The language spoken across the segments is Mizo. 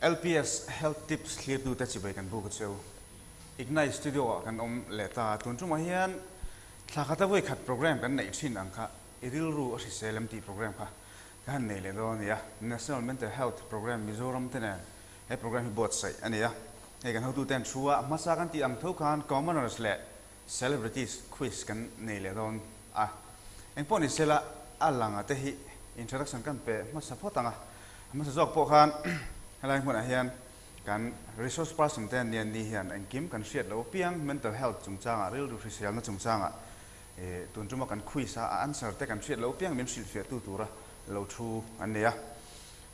LPS Health Tips thlirtute chibai kan buk a cheu. Ignite Studio ah kan awm leh ta. Tun tumah hian thla khata vawi khat program kan neih thin ang kha i rilru a hrisel em tih program kha ka han nei leh dawn a ni a. National Mental Health Program Mizoram te nen he program hi buatsaih a ni a. Hei kan hotute an thu a, hmasa kan tih ang tho khan Commoners leh Celebrities quiz kan nei leh dawn a, engpawh ni sela a langa te hi introduction kan pe hmasa phawt ang a, a hmasa zawk pawh khan helai hmunah hian kan resource person te an ni an ni hian engkim kan hriat loh apiang mental health chungchangah rilru hriselna chungchangah ih tun tuma kan quiz a a answer te kan hriat loh apiang min hrilhfiah tu tura lo thu an nei a,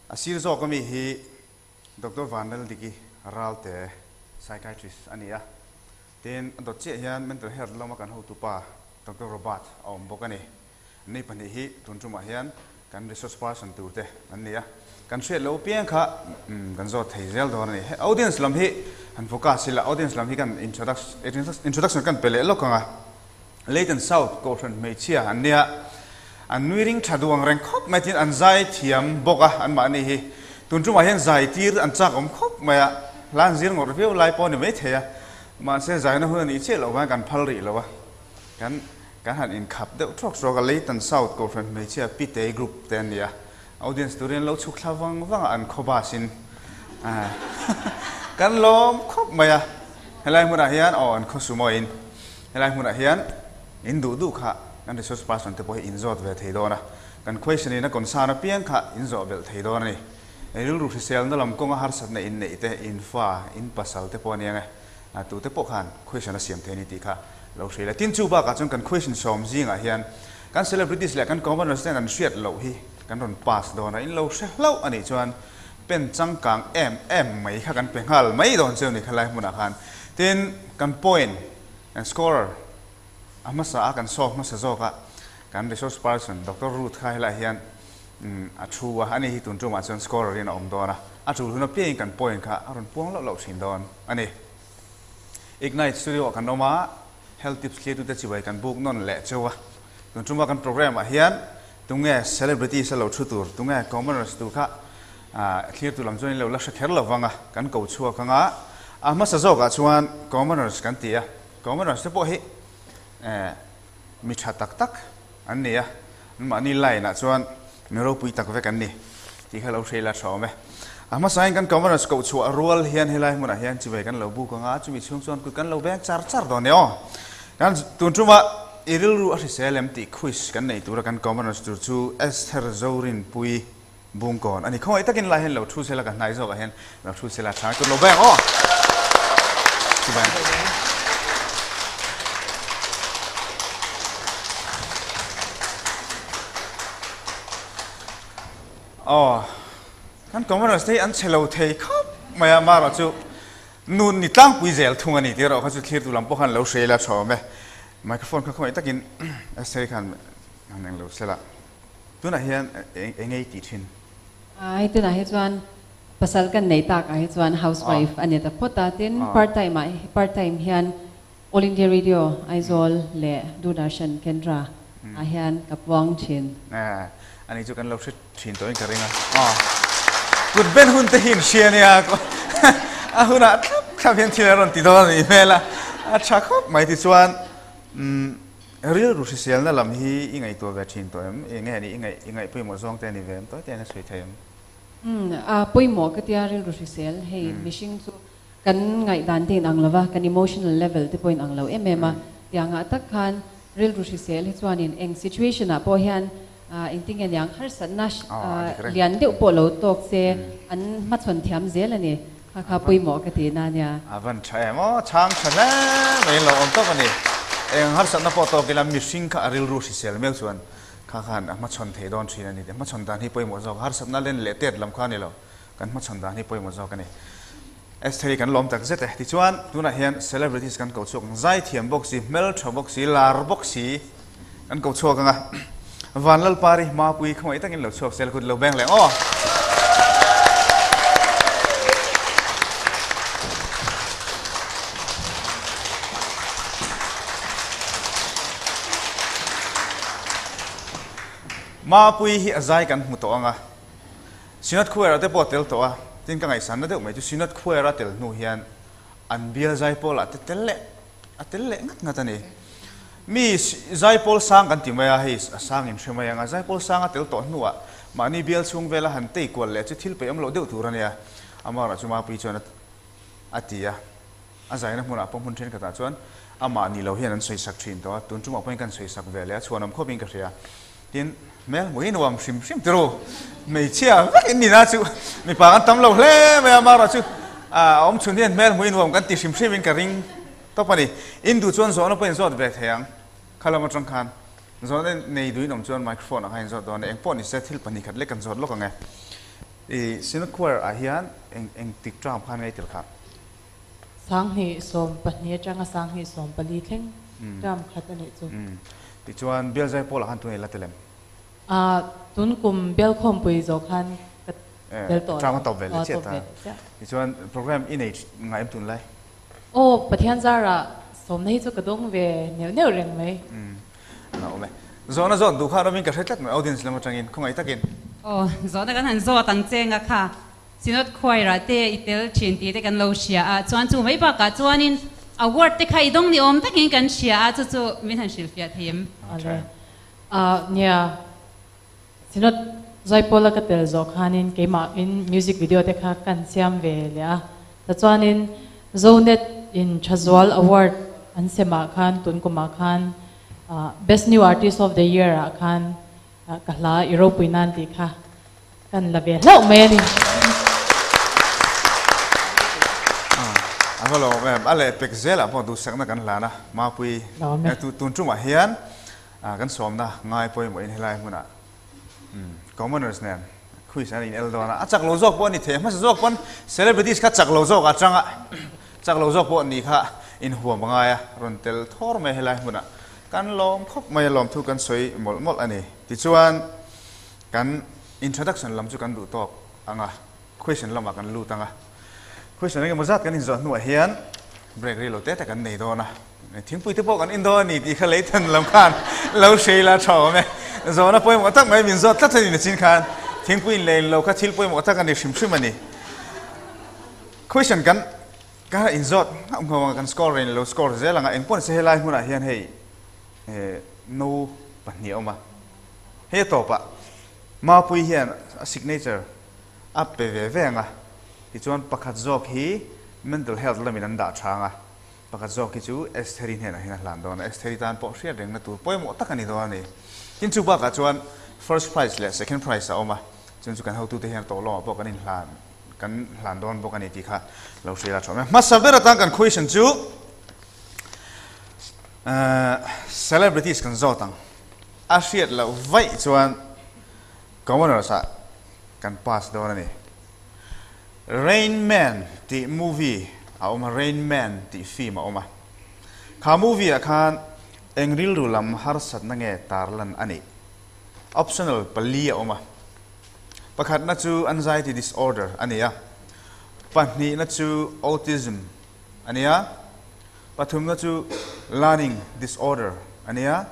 a sir zawk ami hi Doctor Vanlaldiki Ralte psychiatrist a ni a. Tin, a dawt chiah hian mental health lama kan hotupa Doctor Robert a awm bawk a ni. Anni pahnih hi tun tumah hian kan resource person tur te an ni a, kan hriat loh piang kha kan zawt thei zel dawn a ni. He audience lam hi han focus ila, audience lam hi kan introduction kan pe leh lawk ang a. Leighton South Kohhran hmeichhia an nia, an nui ring tha duh ang reng khawp mai tin an zai thiam bawk a, anmahni hi tun tumah hian zai tir an chak awm khawp mai a, hla an zir ngawrh viau lai pawh a ni maithei a, mahse zaina hun a nih chiah loh vang kan phal rih lo a, kan kan han inkhap deuh thuak thuak a, Leighton South Kohhran hmeichhia Pitei Group te an ni a, audience turin an lo chhuk thla vang vang a, an khaw bus in kan lawm khawp mai a, helai hmunah hian aw an khaw sumawiin. Helai hmunah hian in duh duh kha kan resource person te pawh hi in zawt ve thei dawn a, kan question in a concern apiang kha in zawh belh thei dawn a ni. Rilru hriselna lam kawnga harsatna in neih te, in fa, in pasal te pawh a nia nge, tute pawh khan question a siam thei a ni tih kha lo hria ila. Tin, chu bakah chuan kan question sawm zingah hian kan celebrities leh kan commoners ten an hriat loh hi kan rawn pass dawn a, in lo hre hlauh a nih chuan pen changkang em em mai kha kan pe nghal mai dawn cheu ni khalai hmunah khan. Tin, kan point Kan scorer a hmasa a, kan solve hmasa zawk a, kan resource person Doctor Ruth kha helaiah hian a thu a, ani hi tun tumah chuan scorer in a awm dawn a, a tul hun apiangin kan point kha a rawn puang loh loh thin dawn a ni. Ignite Studio ah kan awm a, Health Tips thliatute chibai kan book nawn leh cheu a, tun tuma kan program ah hian tunge celebrities a lo thu tur, tunge commoners tur kha Thlir tu lam chuan in lo la hre kher lo vang a, kan ko chhuak ang a, a hmasa zawkah chuan commoners kan ti a, commoners te pawh hi mi tha tak tak an ni a, anmahni line ah chuan mi ropui tak vek an ni tih kha lo hre ila tha awm e. A hmasa in kan commoners koh chhuah rual hian helai hmunah hian chivei kan lo buk ang a, chumi chhung chuan kut kan lo beng char char dawn e aw. Kan tun tuma i rilru a hrisel em tih quiz kan nei tura kan commoners tur chu Esther Zorinpui Bungkawn a ni. Khawngaih takin lai hian lo thu sela ka hnai zawkah hian lo thu sela tha tut lo beng aw. Chuvang. Aw kan commoners te hi an che lo thei khawp mai a marawh chu nun ni tlangpui zel thung a ni tih erawh kha chu thlirtu lam pawh khan lo hre ila tha awm e. Microphone kha khawngaih takin Esther-i khan han eng lo sela. Tunah hian eng ei tih thin? Ai, tunah hi chuan pasal kan nei tak ah hi chuan housewife a ni ta phawt a, tin part time ah part time hian All India Radio Aizawl leh Doordarshan Kendra ah hian ka puang thin. Ani chu kan lo hre thin tawhin ka ring a. Kut ben hun te hi in hria nia, a hunah thlap thlap hian thil a rawn ti dawn a nih hmel a, a tha khawp mai tichuan Rilru hriselna lam hi i ngaihtuah ve thin tawh em? Eng nge ni i ngaih i ngaih pawimawh zawng te a ni ve em? Tawi te hian a sawi thei em? Umm, a pawimawh ka tia rilru hrisel, hei mihring chu kan ngaihdan te inang lova, kan emotional level te pawh inang lo em em a, tiangah tak khan rilru hrisel hi chuanin eng situation ah pawh hian engtin nge niang harsatna lian deuh pawh lo tawk se an hmachhawn thiam zel a ni. Kha kha pawimawh ka ti na nia. A van tha em aw, chhang tha hle mai lo awm tawk a ni. Eng harsatna pawh tawk ila mihring kha a rilru hrisel meuh chuan kha khan a hmachhawn thei dawn thin a ni. Hmachhawn dan hi pawimawh zawk, harsatna len leh tet lam kha a ni lo, kan hmachhawn dan hi pawimawh zawk a ni. Esther-i kan lawm tak zet e. Tichuan tunah hian celebrities kan ko chhuak ang, zaithiam bawk si, hmeltha bawk si, lar bawk si kan ko chhuak ang a. Vanlalpari Mapui khawngaih takin lo chhuak sel kut lo beng leh aw. Mapui hi a zai kan hmu tawh ang a. Synod Choir ah te pawh a tel tawh a. Tin ka ngaihsanna deuh mai chu Synod Choir a tel hnu hian an bial zaipawl ah te tel leh a tel leh ngat ngat a ni. Mi zaipawl sang kan ti mai a, hei a sang in hre mai ang a, zaipawl sang a tel tawh hnuah mahni bial chhung vela han tei kual leh chu thil peih awm loh deuh tur a nia. Amaherawhchu chu Mapui chuan a ti a, a zaina hmunah pawh hmun thenkhatah chuan amah ni lo hian an sawisak thin tawh a, tun tumah pawhin kan sawisak ve leh a, chhuanawm khawpin ka hria. Tin, hmel hmuh hi nuam hrim hrim tiro, hmeichhia vek in nina chu mipa kan tam lo hle mai a, amaherawhchu a awm chhun hian hmel hmuh hi nuam kan ti hrim hrimin ka ring tawp a ni. In duh chuan zawhna pawh in zawt ve thei ang, khalam atang khan zawhna nei duhin awm chuan microphone ah khan in zawt dawn a, engpawh nise thil pahnih khat lek kan zawt lawk ang e. I Synod Choir ah hian eng eng tik term khan ngei tel kha? 2012 atanga 2014 thleng term khat a nih chu. Tichuan Bial Zaipawl ah khan tun ei la tel em? Ah tun kum Bial Khawmpui zawh khan ka tel tawh lo. Term a tawp ve leh chiah ta. Tichuan program i nei ngai em tunlai? Aw Pathian zarah sawmna hi chu ka dawng ve neuh neuh reng mai. An awm e. Zawhna zawt duh kha rawmin ka hre tlat mai audience lam atangin khawngaih takin. Aw, zawhna kan han zawt ang che nga kha. Synod Choir ah te i tel thin tih te kan lo hria a, chuan chu mai bakah chuanin award te kha i dawng ni awm takin kan hria a, chu chu min han hrilhfiah thei em? Awle. Ah nia, Synod Zaipawla ka tel zawh khanin keimahin music video te kha kan siam ve leh a, tichuanin Zonet in Thazual Award an semah khan tun kumah khan Best New Artist of the Year ah khan ka hla i ropui nan tih kha kan la ve hlauh mai a ni. A va lawm em, a lehpek zelah pawh duhsakna kan hlan a, Mapui tun tumah hian kan sawmna ngai pawimawhin helai hmunah commoners nen quiz an in el dawn a, a chak lo zawk pawh a ni thei a, hmasa zawk pawn celebrities kha chak lo zawk atanga chak lo zawk pawh ni kha inhuam a ngai a, rawn tel thawr mai helai hmunah kan lawm khawp mai a, lawmthu kan sawi mawlh mawlh a ni. Tichuan kan introduction lam chu kan duh tawk ang a, question lamah kan lut ang a, question engemaw zat kan inzawh hnuah hian break rei lo te te kan nei dawn a, Thingpui te pawh kan in dawn a ni tih kha Leitan lam khan lo hrei la tha awm e. Zawhna pawimawh tak mai min zawt tlat a ni nachin khan thingpui in lei lo kha thil pawimawh tak a ni hrim hrim a ni. Question kan kan in zawt nghauh nghauh ang a, kan score rei lo score zel ang a, engpawh nise helai hmunah hian hei no pahnih a awm a, hei a tawpah Mapui hian a signature a pe ve ve ang a, tichuan pakhat zawk hi mental health lamin an dah tha ang a, Pakhat zawk hi chu Estheri hnenah hian a hlan dawn a, Estheri tan pawh hriat rengna tur pawimawh tak a ni dawn a ni. Tin chu bakah chuan first prize leh second prize a awm a, chun chu kan hotute hian tawh lawngah pawh kan inhlan kan hlan dawn bawk a ni tih kha lo hria la tha awm e. Hmasa ber atan kan question chu celebrities kan zawt ang. A hriat loh vaih chuan commoners ah kan pass dawn a ni. Rain Man tih movie a awm a, Rain Man tih film a awm a. Kha movie ah khan eng rilru lam harsatna nge tarlan a nih? Optional pali a awm a. Pakhatna chu anxiety disorder a ni a, pahnihna chu autism a ni a, pathumna chu learning disorder a ni a,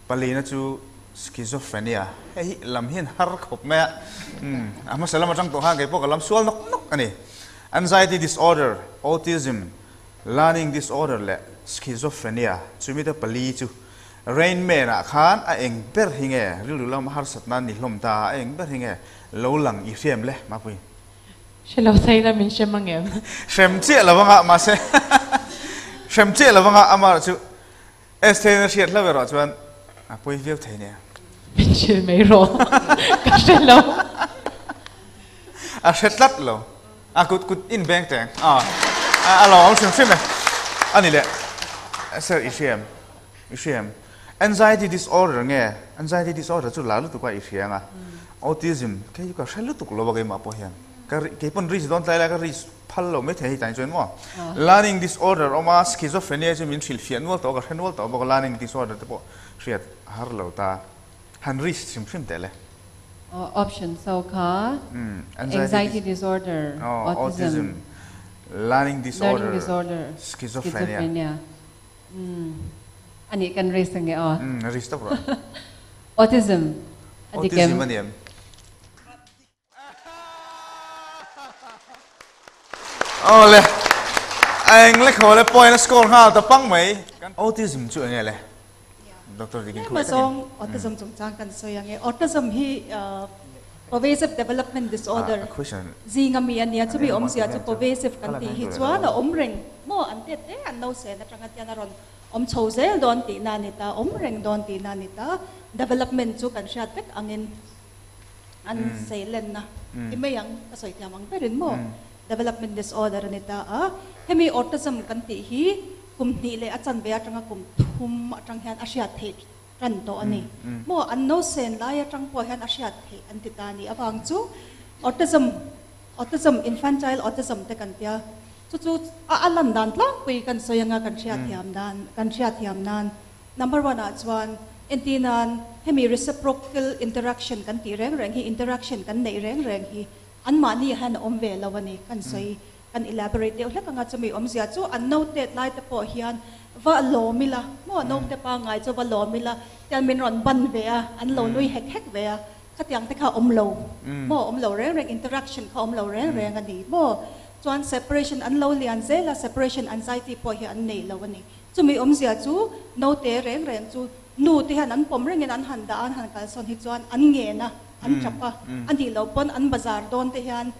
Palina chu schizophrenia, hei hi lam hian har khawp mai a, umm a hmasa lam atang tawh khan kei pawh ka lam sual nawk nawk a ni. Anxiety disorder, autism, learning disorder leh schizophrenia chumi te pali chu Rain Man ah khan a eng ber hi nge rilru lam harsat nan ni hlawm ta a eng ber hi nge lo lang i hrem le Mapui? Hre lo thei la min hrem ang em? Hrem chiah lo anga mahse hrem chiah lo anga amah chu Esther-in a hriat hlauh erawh chuan a pawi viau thei nia. Min hrilh mai rawh, ka hre lo. A hre tlat lo. A kut kut in beng teng. A a lo awm hrim hrim e. A ni leh. Esther i hria em? I hria em? Anxiety disorder nge? Anxiety disorder chu la lutuk a i hria ang a. Autism kei chu ka hre lutuk lo a keimah pawh hian. Ka kei pawn risk dawn tlai lai ka risk Phal lo mai thei hei tah chuan maw learning disorder awm a, schizophrenia chu min hrilh fiah nual tawh a, ka hre nual tawh bawk a, learning disorder te pawh hriat a har lo ta, han risk hrim hrim teh le. Option so kha anxiety disorder, autism, learning disorder, schizophrenia. A nih kan risk ange aw. Risk tawp rawh. Autism a dik em? Autism a ni em? Awle, a eng le khaw le point a score nghal ta pang mai. Autism chu enge le? Doctor Dikin Tlem azawng autism chungchang kan sawi ang e. Autism hi pervasive development disorder zinga mi a nia. Chumi awmzia chu pervasive kan tih hi chuan a awm reng maw an tet te an lo sen atanga tian a rawn awm chho zel dawn tihna a ni ta, awm reng dawn tihna a ni ta. Development chu kan hriat vek angin an seilenna ti mai ang ka sawi thiam ang berin maw development disorder a ni ta a. Hemi autism kan tih hi Kum hnih leh a chanve atanga kum thum atang hian a hriat theih tan tawh a ni. Maw an nausen lai atang pawh hian a hriat theih an ti ta a ni. Avang chu autism, autism, infantile autism te kan tia, chu chu a a lan dan tlangpui kan sawi anga kan hriat thiam dan, kan hriat thiam nan number one ah chuan entir nan hemi reciprocal interaction kan tih reng reng hi, interaction kan neih reng reng hi anmahni hian a awm ve lo a ni kan sawi. Kan elaborate deuh hlek anga chumi awmzia chu an note lai te pawh hian va lawm ila maw note pangngai chu va lawm ila tian min rawn ban ve a an lo nui hek hek ve a khatiang te kha awm lo maw awm lo reng reng interaction kha awm lo reng reng a ni maw chuan separation an lo lian zel a separation anxiety pawh hi an nei lo a ni chumi awmzia chu note reng reng chu nu te hian an pawm rengin an han dah a an han kalsawn hi chuan an ngen a an tap a a nih loh pawn an bazar dawn te hian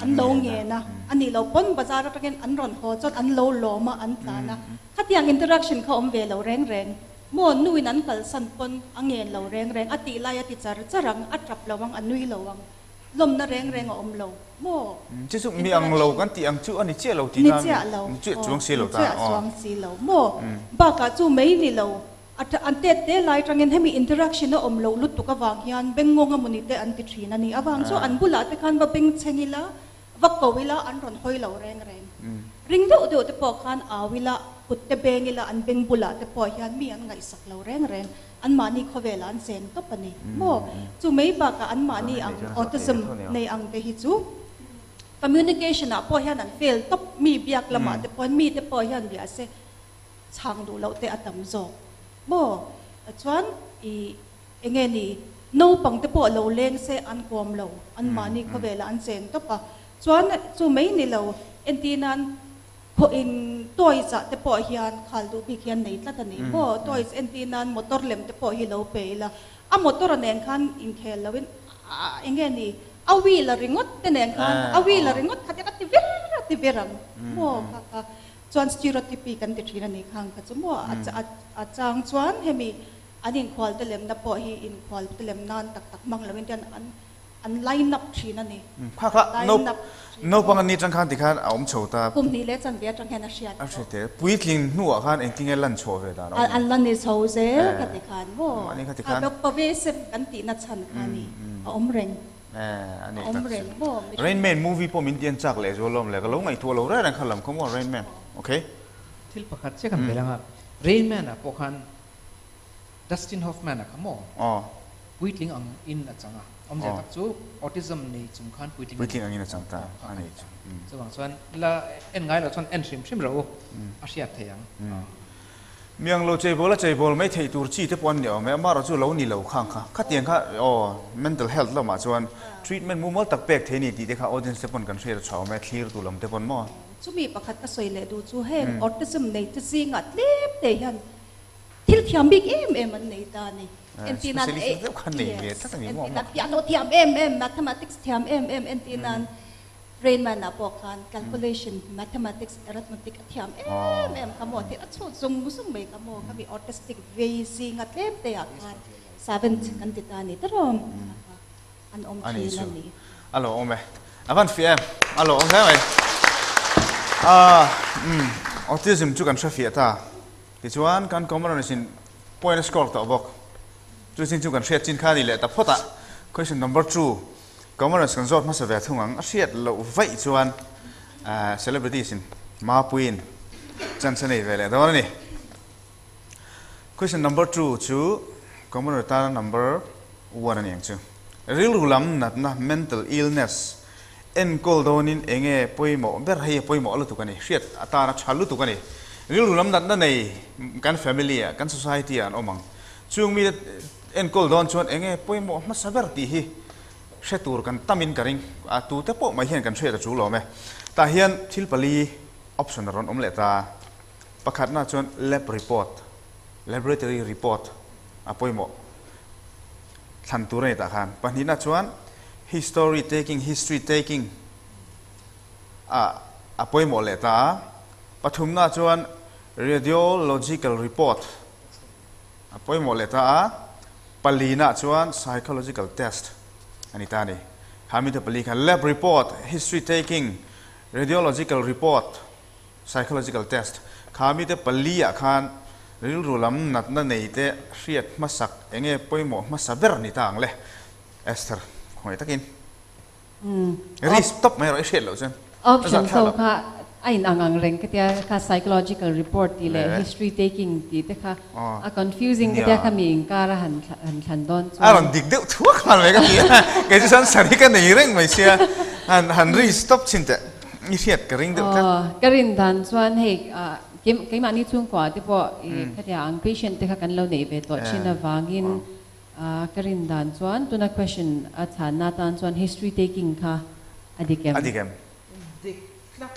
An lo ngen a, a nih loh pawn bazar atangin an rawn haw chuan an lo lawm a, an tlan a. Khatiang interaction kha awm ve lo reng reng. Maw nuin an kalsan pawn a ngen lo reng reng, a tih lai a ti char char ang, a tap lo ang, a nui lo ang. Lawmna reng reng a awm lo. Maw Chu chu mi ang lo kan tih ang chu a ni chiah lo tih na mi? Ni chiah lo. Ni chiah chuang si lo ta. Ni chiah chuang si lo. Maw bakah chu mai ni lo. A an tet te lai atangin hemi interaction a awm loh lutuk avang hian bengngawng a mawni te an ti thin a ni. Avang chu an bulah te khan va beng chheng ila, va ko ila an rawn hawi lo reng reng. Ring deuh deuh te pawh khan au ila, kut te beng ila an beng bulah te pawh hian mi an ngaihsak lo reng reng. Anmahni khawvelah an cheng tawp a ni maw? Chu mai bakah anmahni ang autism nei ang te hi chu communication ah pawh hian an fail tawp, mi biak lamah te pawh hian mi te pawh hian bia se. Chhang duh loh te a tam zawk maw? Chuan i enge ni naupang te pawh lo leng se an kuam lo, an mahni khawvelah an cheng tawp a. Chuan chu mai ni lo entir nan khaw in toys ah te pawh hian khal duh bik hian nei tlat a ni maw? Toys entir nan motor lem te pawh hi lo pe ila, a motor a nen khan inkhel lo in enge ni a wheel a ringawt te nen khan a wheel a ringawt kha te a ti ver a ti ver ang maw kha kha. Chuan stereotypy kan ti thin a ni khang kha chu maw a chang chuan hemi an inkhual te lemna pawh hi inkhual te lem nan tak tak hmang loin tian an an line up thin a ni. Kha kha naupang an ni atang khan tikhan a awm chho ta. Kum hnih leh chanve atang hian a hriat tawh. A hriat teh. Puitling hnuah khan engtinge lan chhuah ve dan a awm? An la ni chho zel kha tikhan maw. Mahni kha tikhan. Pervasive kan tihna chhan kha a ni a awm reng. Eh, a nei tak chu. Rain Man movie pawh min ti an chak leh zual lawm le, ka lo ngaihtuah lo reng reng kha lam kha maw Rain Man, okay. Thil pakhat chiah kan belh ang a, Rain Man ah pawh khan Dustin Hoffman a kha maw? Aw. Puitling ang in a chang a, awmzia tak chu autism nei chung khan puitling Puitling ang in a chang ta a nei chu. Chuvang chuan la en ngai loh chuan en hrim hrim rawh u, a hriat thei ang. Miang lo cheibawl a cheibawl mai theih tur chi te pawh an ni awm e, amaherawh chu lo ni lo khang kha. Khatiang kha aw mental health lamah chuan treatment mumal tak pek thei a ni tih te kha audience te pawn kan hriat a tha awm e, thlir tu lam te pawn maw. Chumi pakhat ka sawi leh duh chu heng autism nei te zingah tlem te hian thil thiam bik em em an nei ta a ni. Entir nan Specialist deuh kha nei ve tlat a ni maw. Entir nan piano thiam em em, mathematics thiam em em entir nan Rainman ah pawh khan calculation, mathematics, arithmetic a thiam em em kha maw thil a chhut zung zung mai kha maw khami autistic vei zinga tlem te ah khan savant kan ti ta a ni tawrh an awm thin a ni. A lo awm e. A van fiah em? A lo awm hle mai. Ah umm autism chu kan hre fiah ta. Tichuan kan Comoros in point a score tawh bawk. Chu chin chu kan hriat chin kha a ni leh ta phawt a. Question number 2 Comoros kan zawt hmasa ve thung ang. A hriat loh vaih chuan celebrities in Mapuiin chance a nei ve leh dawn a ni. Question number 2 chu Comoros tana number 1 a ni ang chu. Rilru lam natna, mental illness, enkawl dawnin enge pawimawh ber hei a pawimawh lutuk a ni. Hriat atana tha lutuk a ni. Rilru lam natna nei kan family ah, kan society ah an awm ang. Chung mite enkawl dawn chuan enge pawimawh hmasa ber tih hi. Hre tur kan tamin ka ring. A tute pawh mai hian kan hriat a tul awm e. Tah hian thil pali option a rawn awm leh ta. Pakhatna chuan lab report, laboratory report a pawimawh thlan tur a ni tah khan. Pahnihna chuan history taking, history taking a a pawimawh leh ta a. Pathumna chuan radiological report a pawimawh leh ta a. Palina chuan psychological test a ni ta a ni. Kha mite pali khan lab report, history taking, radiological report, psychological test. Kha mite pali ah khan rilru lam natna nei te hriat hmasak enge pawimawh hmasa ber ni ta ang le. Esther, khawngaih takin. Ri stop mai erawh i hriat loh chuan a Option zahthlak ho loh. kha a in ang ang reng ka tia kha psychological report tih leh history taking tih te kha a confusing ka tia kha mi inkar a han han thlan dawn A chuan. rawn dik deuh thuak nghal mai ka ti a, kei chu chuan sari ka nei reng mai sia, han han ri stop chhin teh i hriat ka ring deuh tlat. Aw, ka rin dan chuan hei keimahni chhungkua te pawh i khatia ang patient te kha kan lo neih ve tawh thin avangin Ka rin dan chuan tuna question a chhanna atan chuan history taking kha a dik em? A dik em? Dik tlat.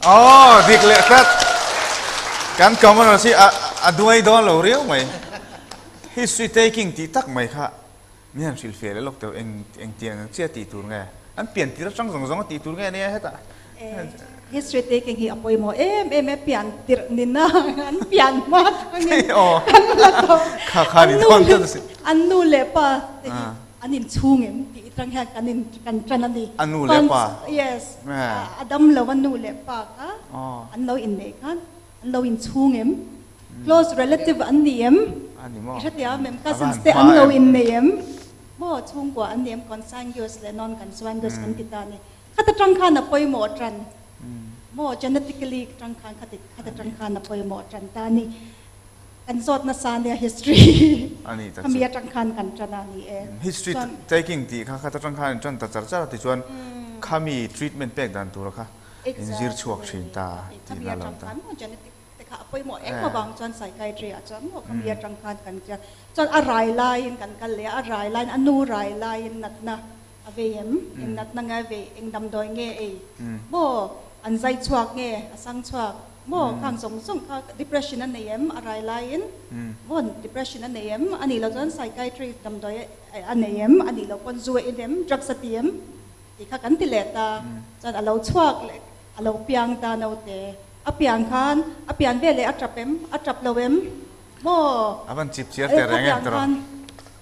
Aw, dik leh tlat. Kan commoners hi a a duai dawn lo riau mai. History taking tih tak mai kha mi han hrilh feh leh lawk teuh eng engtiang ang chiah tih tur nge? An pian tir atang zawng zawng a tih tur nge nia hetah? History taking hi a pawimawh em em e, pian tirh nina an pian hma atangin kan la tawh. An nu leh pa te hi an inchhung em tih atang hian kan in kan tan a ni. A nu leh pa. Yes, a dam lo a nu leh pa kha an lo inneih khan an lo inchhung em, close relative an ni em, i hrethiam em, cousins te an lo innei em, maw chhungkua an ni em, consanguous leh non-consanguous kan ti ta a ni. Khata tang khan a pawimawh tan maw genetically tang khan khati khata tang khan a pawimawh tan ta ni kan zawt nasa nia history Ani ta khami chu. atang khan kan tan a ni e. History Chuan taking tih kha khata tang khan in tan ta char char a tichuan khami treatment pek dan tura kha in zir chhuak thin ta Khami tihna lo atang ta. khan maw genetic te kha a pawimawh eng avang chuan psychiatry ah chuan maw khami atang khan kan tia chuan a rai laiin kan kal leh a, a rai laiin a nu rai laiin natna A vei em? Eng natna nge a vei? Eng damdawi nge ei? Maw an zai chhuak nge? A sang chhuak maw? Khang zawng zawng kha depression a nei em? A rai laiin maw depression a nei em? A nih loh chuan psychiatry damdawi a nei em? A nih loh pawn zu a in em? Drugs a ti em? Tih kha kan ti leh ta. Chuan a lo chhuak leh a lo piang ta naute. A pian khan a pian veleh a tap em? A tap lo em? Maw? A van chip chiar teh reng em tawrh?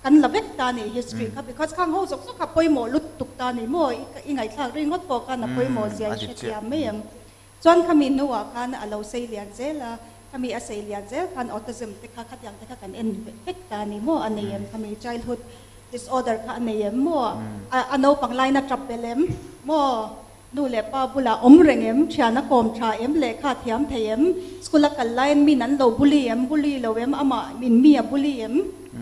Kan la vek ta ni history kha because khang ho zawk zawk kha pawimawh lutuk ta ni maw i ngaihthlak ringawt pawh khan a pawimawh zia i hrethiam mai ang. Chuan khami hnuah khan a lo sei lian zel a, khami a sei lian zel khan autism te kha khatiang te kha kan en vek ta ni maw a nei em khami childhood disorder kha a nei em maw a naupang laina tap belh em maw Nu leh pa bulah awm reng em? Thian a kawm tha em? Lehkha thiam thei em? School a kal laiin min an lo bully em? Bully lo em? Amah in mi a bully em?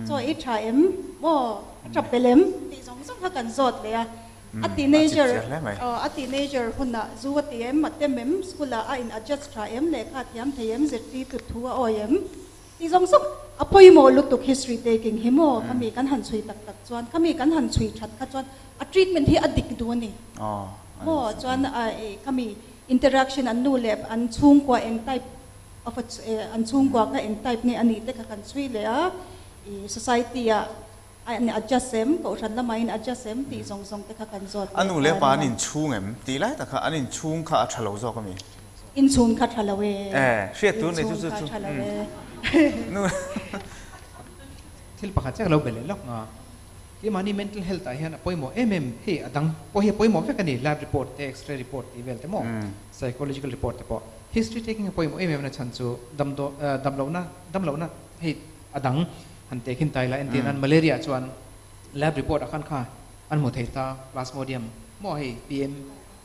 Chaw ei tha em? Maw? A tap belh em? Tih zawng zawng kha kan zawt leh a. A teenager a teenager hunah zu a ti em? A tem em? School ah a in adjust tha em? Lehkha thiam thei em? Zirtirtu thu a awi em? Tih zawng zawng a pawimawh lutuk history taking hi maw? Khami kan han chhui tak tak chuan, khami kan han chhui that kha chuan a treatment hi a dik duh a ni. Maw? Chuan khami interaction an nu leh an chhungkua eng type of a an chhungkua kha eng type nge a nih te kha kan chhui leh a, i society ah a in adjust em, kohhran lamah in adjust em tih zawng zawng te kha kan zawt A leh nu leh ta pa a an ni. inchhung em? Tih lai tak kha an inchhung kha a tha lo zawk a mi? Inchhung kha tha lo e. Eh, hriat tur nei chu Inchhung chu kha chu. tha lo e. Nu. Thil pakhat chiah ka lo be leh lawk nga. Keimahni mental health ah hian a pawimawh em em hei a dang pawh hi a pawimawh vek a ni, lab report te, x-ray report tih vel te maw, psychological report te pawh. History taking a pawimawh em em na chhan chu damdaw damlohna damlohna hei a dang han teh khin tai la entir nan malaria chuan lab report ah khan kha an hmu thei ta plasmodium maw hei PM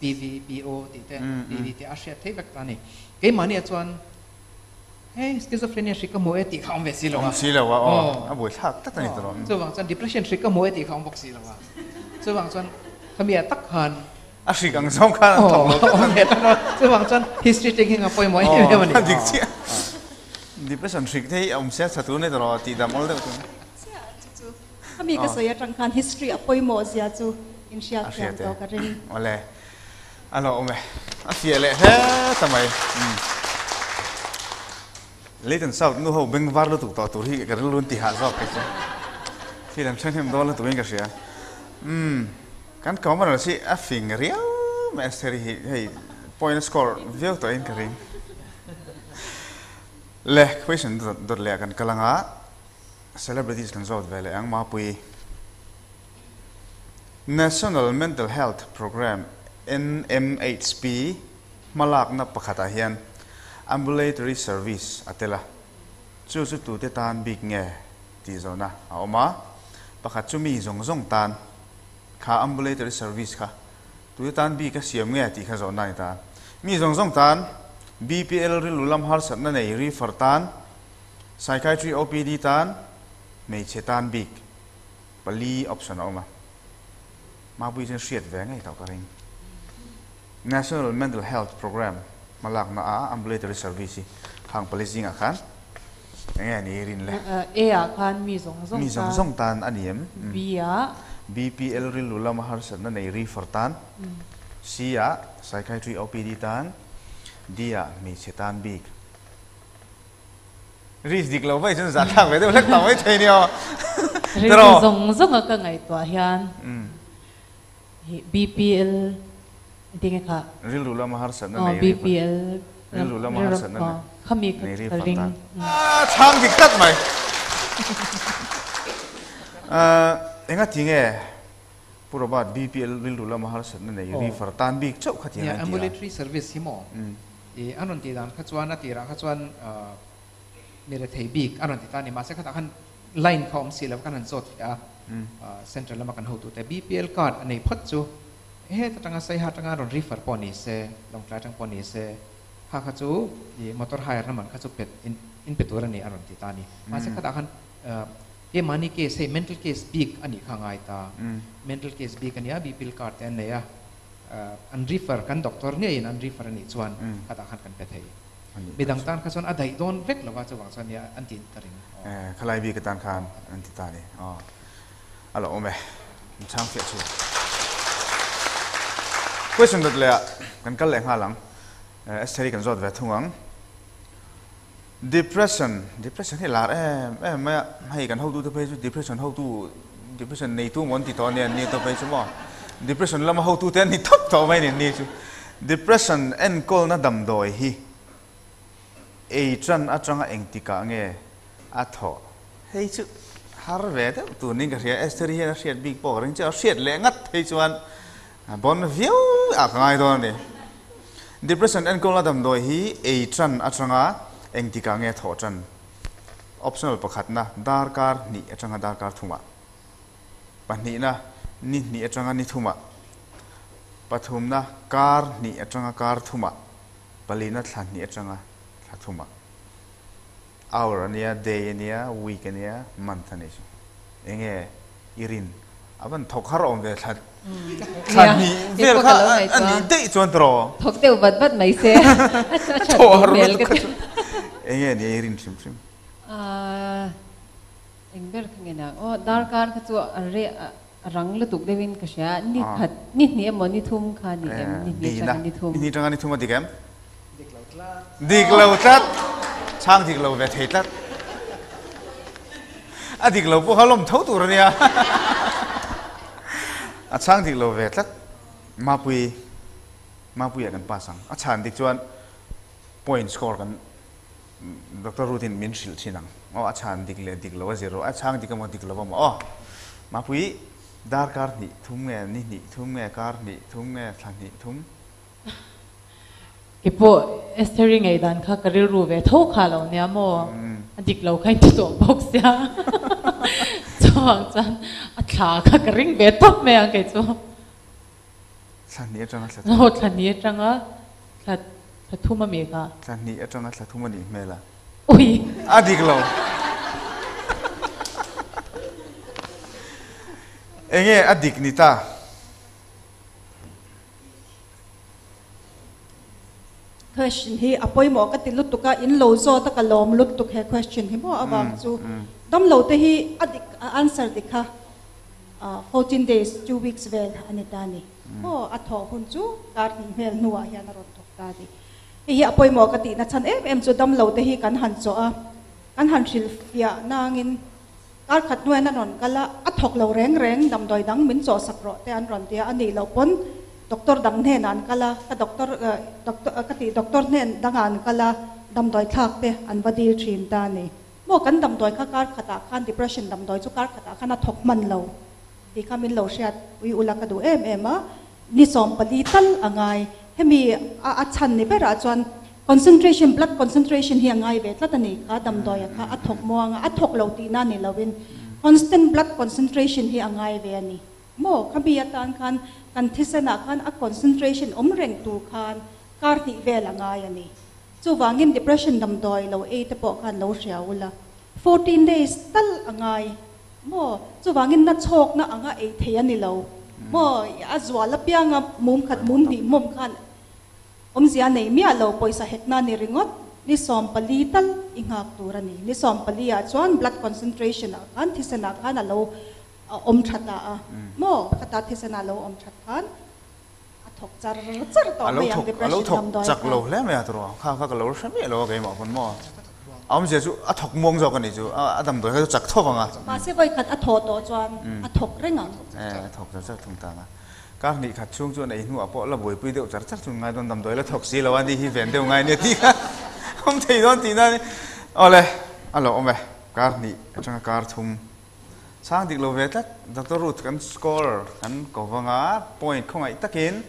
PV PO tih te PV te a hriat thei vek ta a ni. Keimahni ah chuan hei schizophrenia hri ka hmu e tih kha a awm ve si lo a. Awm si lo a aw a buaithlak tak a ni tawh. Chuvang chuan depression hri ka hmu e tih kha a awm bawk si lo a. Chuvang chuan khami ah tak khan A hrik ang zawng khan an thawk lo tlat a ni. Chuvang chuan history taking a pawimawh em em a ni. Aw, dik chiah. Depression hrik te hi a awm sia tha tur ni tawh tih dam awl deuh tur. Chiah chu chu. Khami ka sawi atang khan history a pawimawh zia chu in hriat thiam tawh ka ring. Awle. A lawm e. A fiah leh hle ta mai. Leitan South nu ho beng var lutuk tawh tur hi ka rilru an ti hah zawk kei chu. Thil an ṭhahnem dawn lutuk in ka hria. Umm kan commoner hi a fing riau mai Estheri hi hei point a score viau tawh in ka ring. Le question dawt leh ah kan kal anga celebrities kan zawt ve leh ang Mapui. National Mental Health Programme, NMHP, hmalakna pakhatah hian Ambulatory Service a tel a, chu chu tute tan bik nge tih zawhna a awm a, pakhat chu mi zawng zawng tan kha Ambulatory Service kha tute tan bik a siam nge tih kha zawhna a ni ta. Mi zawng zawng tan BPL rilru lam harsatna nei refer tan, Psychiatry OPD tan, hmeichhe tan bik. Pali option a awm a, Mapui chuan hriat ve ngei tawh ka ring. National Mental Health Programme hmalakna a ambulatory service hi khang pali zingah khan eng nge ni rin le? A ah khan mi zawng zawng tan. Mi zawng zawng tan a ni em? B ah. BPL rilru lama harsatna nei refer tan. C ah Psychiatry OPD tan. D ah hmeichhe tan bik. Risk dik lo mai chuan zah thlak ve deuh hlek ta mai thei nia. Rilru zawng zawnga ka ngaihtuah hian hi BPL engtin nge kha? Rilru lama harsatna nei ri BPL Rilru lama harsatna khami nei ri ka ring. Chhang dik tlat mai. Enga ti nge Pu Robert BPL rilru lama harsatna nei ri far tan bik chauh kha ti ang a inti a. Ambulatory service hi maw? I an rawn tih dan kha chuan a tirah kha chuan mi rethei bik a rawn ti ta a ni. Mahse khatah khan line kha awm si lo kan han zawt fiah a, central lama kan hotute BPL card a nei phawt chu heta tanga Saiha tanga an rawn refer pawh ni se, Lawngtlai atang pawh ni se, kha kha chu i motor hire na man kha chu pet in pe tur a ni a rawn ti ta a ni. Mahse khatah khan keimahni case hei mental case bik a nih kha a ngai ta. Mental case bik a nia BPL card te an nei a. An refer, kan doctor ngeiin an refer a nih chuan khatah khan kan pe thei. Midang tan kha chuan a daih dawn vek lova chuvang chuan nia an ti ka ring. Khalai bik atan khan an ti ta a ni. Aw a lo awm e. Min chhang fiah chu. Question dawt leh ah kan kal leh nghal ang. Estheri kan zawt ve thung ang. Depression, depression hi lar em em mai a, hei kan hotute phei chu depression hotu, depression neitu maw an ti tawh a nia an ni tawh phei chu maw, depression lama hotute an ni tawp tawh mai a ni an ni chu. Depression enkawlna damdawi hi ei tan atanga engtikah nge a thawh? Hei chu har ve deuh tur niin ka hria, Estheri hian a hriat bik pawh ka ring chiah a, hriat leh ngat phei chuan A bon viau ah ka ngai dawn a ni. Depression enkawlna damdawi hi ei tan atanga engtikah nge thawh tan? Optional pakhatna, darkar hnih atanga darkar thumah. Pahnihna, ni hnih atanga ni thumah. Pathumna, kar hnih atanga kar thumah. Palina, thla hnih atanga thla thumah. Hour a nia, day a nia, week a nia, month a ni chu. Enge i rin? A van thawk har awm ve thla thla hnih vel kha a nih daih chuan tiraw? Thawk deuh vat vat mai se a that duh hmel ka ti. Enge nia i rin hrim hrim? Eng ber kha nge nang? Aw darkar kha chu a reh a rang lutuk deuhin ka hria. Ni khat ni hnih emaw ni thum kha ni em? Ni hnih atanga ni thum. Ni hnih atanga ni thum a dik em? Dik lo tlat. Dik lo tlat. Chhang dik lo ve thei tlat. A dik lo pawh kha lawm tho tur a nia. A chhang dik lo ve tlat. Mapui, Mapuiah kan pass ang. A chhan dik chuan point score kan Doctor Ruth in min hrilh thin ang. Aw a chhan dik leh dik lo a zir rawh. A chhang dik emaw dik lo emaw. Aw Mapui, darkar hnih thum nge, ni hnih thum nge, kar hnih thum nge, thla hnih thum. Kei pawh Estheri ngaihdan kha ka rilru ve tho kha lo nia maw? A dik lo kha in ti tawh bawk sia. Chuvang chuan a thla kha ka ring ve tawp mai ang kei chu. Thla hnih atanga thla thum. Aw thla hnih atanga thla thla thum a mi kha. Thla hnih atanga thla thum a nih hmel a. Ui. A dik lo. Enge a dik ni ta? Question hi a pawimawh ka ti lutuk a, in lo zawt a ka lawm lutuk he question hi maw avang chu damlo te hi a dik a answer dik kha. 14 days, 2 weeks vel a ni ta a ni. Maw a thawh hun chu kar hnih hmel hnuah hian a rawn thawk ta a ni. Hei hi a pawimawh ka tihna chhan em em chu damlo te hi kan han chawh a, kan han hrilhfiah nangin kar khat hnuaiin an rawn kal a, a thawk lo reng reng damdawi dang min chawhsak rawh te an rawn ti a, a nih loh pawn doctor dang hnenah an kal a, ka doctor doctor ka tih doctor hnen dangah an kal a, damdawi thlak te an va dil thin ta a ni. Maw kan damdawi kha kar khatah khan depression damdawi chu kar khatah khan a thawk hman lo tih kha min lo hriat ui ula ka duh em em a, ni 14 tal a ngai. Hemi a a chhan ni berah chuan concentration blood concentration hi a ngai ve tlat a ni kha damdawia kha a thawk muang a, a thawk lo tihna ni loin constant blood concentration hi a ngai ve a ni. Maw khami atan khan kan thisenah khan a concentration awm reng tur khan kar hnih vel a ngai a ni. Chuvangin depression damdawi lo ei te pawh khan lo hria ula, 14 days tal a ngai maw? Chuvangin na chhawkna anga ei thei a ni lo maw? A zual apianga mum khat mum hnih hmawm khan awmzia nei miah lo, pawisa hekna ni ringawt, ni 14 tal i nghak tur a ni. Ni 14 ah chuan blood concentration ah khan thisen ah khan a lo awm tha ta a maw? Khata thisen ah a lo awm that khan A thawk char char tawh mai ang depression damdawi kha. A lo thawk chak lo hle mai a tawrh kha kha ka lo hre miah lo a keimah pawn maw. A awmzia chu a thawk muang zawk a nih chu a damdawi kha chu chak thawk ang a. Mahse vawi khat a thawh tawh chuan a thawk reng ang. E a thawk char char thung tan a. Kar hnih khat chhung chuan ei hnuah pawh la buaipui deuh char char chung ngai dawn damdawi la thawk si lo a ni hi ven deuh ngai nia tih kha awm thei dawn tihna a ni. Awle a lo awm e kar hnih atanga kar thum. Chhang dik lo ve tlat, Doctor Ruth kan score kan ko vang a, point khawngaih takin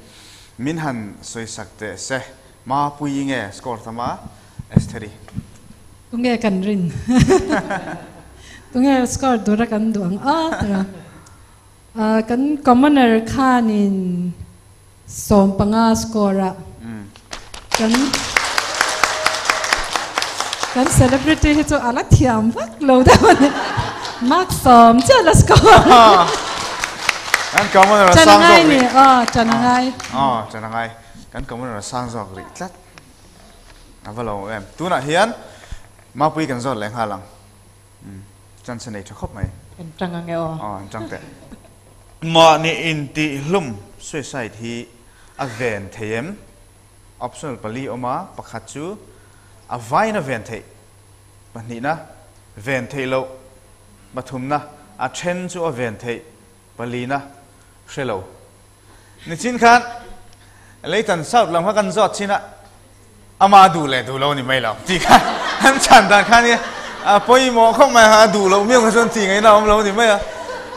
min han sawisak teh se, Mapuii nge score tam a, Estheri. Tunge kan rin? Tunge score tura kan duh ang a tura? Kan commoner khanin 15 score a, kan kan celebrity hi chu a la thiam vak lo deuh a ni, mark 10 chiah la score. Kan commoner a sang zawk rih. Aw chan a ngai. Aw chan a ngai. Kan commoner a sang zawk rih tlat. A va lo em. Tunah hian Mapui kan zawt leh nghal ang. Chance nei tha khawp mai. Kan tang ang e aw. Aw an tang teh. Mahni intihhlum, suicide, hi a ven thei em? Optional pali awm a, pakhat chu a vain a ven theih, pahnihna ven theih loh, pathumna a then chu a ven theih, palina hre lo. Nichin khan Leitan South lam kha kan zawt chin a, ama duh leh duh lo ni mai lo tih kha an chhan dan khan hi a pawimawh khawp mai a, a duh loh miau kha chuan tih ngaihna a awm lo ni mai a,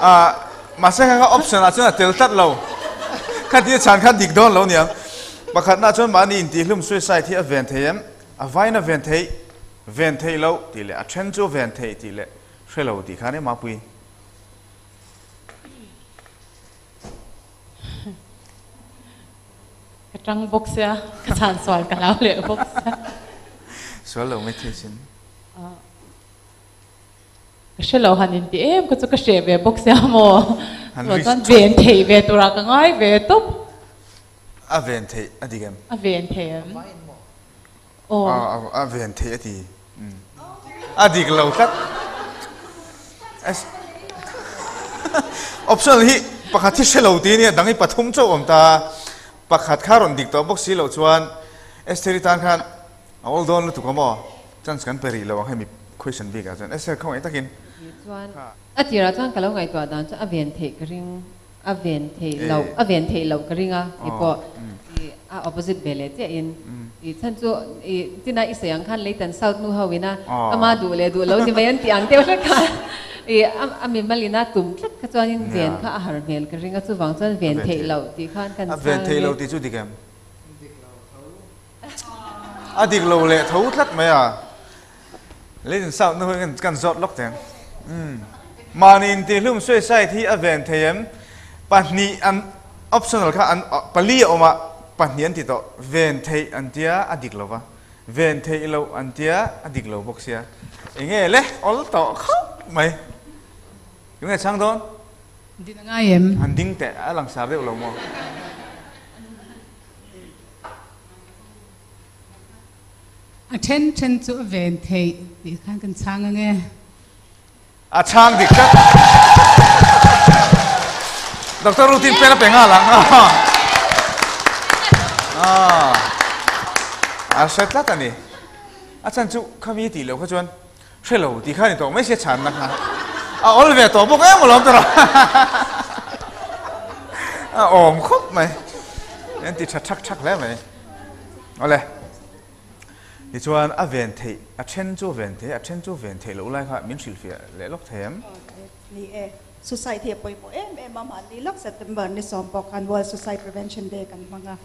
ah mahse kha kha option ah chuan a tel tlat lo kha tia chhan kha dik dawn lo niang. Pakhatna chuan mahni intihhlum suicide hi a ven thei em? A vain a ven theih, ven theih loh tih leh a then chu a ven theih tih leh hre lo tih khan e Mapui. Ka tang bawk sia, ka chhan sual ka hlau leh bawk sia. Sual lo mai thei sin. Ka hre lo han inti em ka chu ka hreh ve bawk sia maw. Chuan chuan ven theih ve turah ka ngai ve tawp. A ven theih a dik em? A ven theih em? Aw. A ven theih a ti. A dik lo tlat. Optional hi pakhat hi hre lo ti nia dang hi pathum chauh awm ta. Pakhat kha rawn dik tawh bawk si loh chuan Estheri tan khan a awl dawn lutuk a maw? Chance kan pe rih lo ang hemi question bik ah chuan Esther khawngaih takin. Chuan a tirah chuan ka lo ngaihtuah dan chu a ven theih ka ring. A ven theih loh, a ven theih loh ka ring a, i pawh i a opposite ve leh chiah in i chhan chu i tina i sawi ang khan Leitan South nu ho ina ama duh leh duh lo ni mai an tih ang deuh hlek kha i a mimal ina tum tlat kha chuan in ven kha a har hmel ka ring a, chuvang chuan ven theih loh tih khan kan A ven theih loh tih chu dik em? A dik lo leh tho tlat mai a. Leitan South nu ho in kan zawt lawk teng. Mahni intihlum suicide hi a ven thei em? Pahnih an optional kha an pali a awm a, pahnih an ti tawh. Ven theih an tia a dik lo va, ven theih loh an tia a dik lo bawk sia. Enge le awl tawh khawp mai. Tunge chhang dawn? Din a ngai em? An ding teh a langsar deuh lo maw? A then then chu a ven theih tih khan kan chhang ang e. A chhang dik tlat. Doctor Rutin pen a pe nghal ang. Ah. A hre tlat a ni. A chhan chu khami tih loh kha chuan hre lo tih kha ni tawh mai sia chhanna kha. A awl ve tawh bawk em alawm tawh. A awm khawp mai. En ti tha thak thak hle mai. Awle. Tichuan a ven theih, a then chu a ven theih, a then chu ven theih loh lai kha min hrilhfiah leh lawk thei em? Ni e, Suicide hi a pawimawh em em a, mahni lawk September ni sawm pawh khan World Suicide Prevention Day kan hmang a.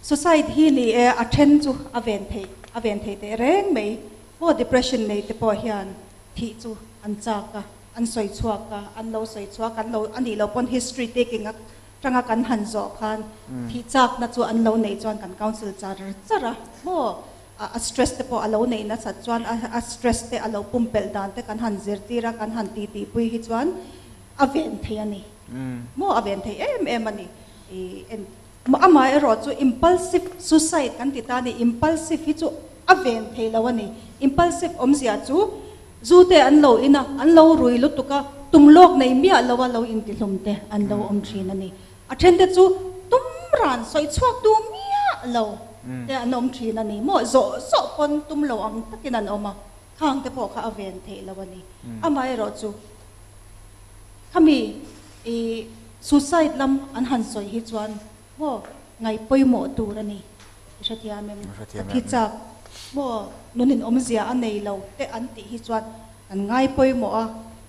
Suicide hi ni e, a then chu a ven theih, a ven theih teh reng mai. Maw depression nei te pawh hian thih chu an chak a, an sawi chhuak a, an lo sawi chhuak, an lo, a nih loh pawn history taking a Tanga kan han zawh khan thih chakna chu an lo neih chuan kan council char char a maw? A stress te pawh a lo neih nasat chuan a stress te a lo pumpelh dan te kan han zirtir a, kan han titi pui hi chuan a ven thei a ni maw? A ven thei em em a ni. Amaherawh chu impulsive suicide kan ti ta a ni, impulsive hi chu a ven thei lo a ni. Impulsive awmzia chu Zu te an lo in a, an lo rui lutuk a, tum lawk nei miah lo a lo intihlum te an lo awm thin a ni. A then te chu tum ran sawi chhuak duh miah lo te an awm thin a ni maw? Zawh zawh pawn tum lo ang takin an awm a, khang te pawh kha a ven theih lo a ni. Amaherawh chu khami i suicide lam an han sawi hi chuan maw ngaih pawimawh tur a ni. I hrethiam em? Ka thi chak maw? Nunin awmzia a nei lo te an tih hi chuan kan ngai pawimawh a,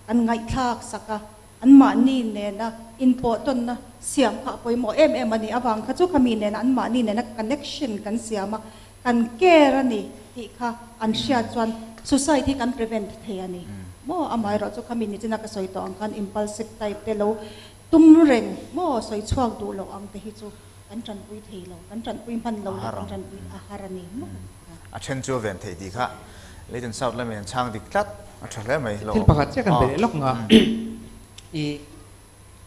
kan ngaihthlak sak a, anmahni nena inpawh tawnna siam kha a pawimawh em em a ni. Avang kha chu khami nena anmahni nena connection kan siam a, kan care a ni tih kha an hriat chuan suicide hi kan prevent thei a ni maw? Amaherawh chu khami nichina ka sawi tawh ang khan impulsive type te lo tum reng maw sawi chhuak duh loh ang te hi chu Kan tanpui thei lo, kan tanpui hman lo leh kan tanpui a har a ni maw? A then chu a ven theih tih kha Leighton South lamin an chhang dik tlat, a tha hle mai lo. Thil pakhat chiah kan be leh lawk nga, i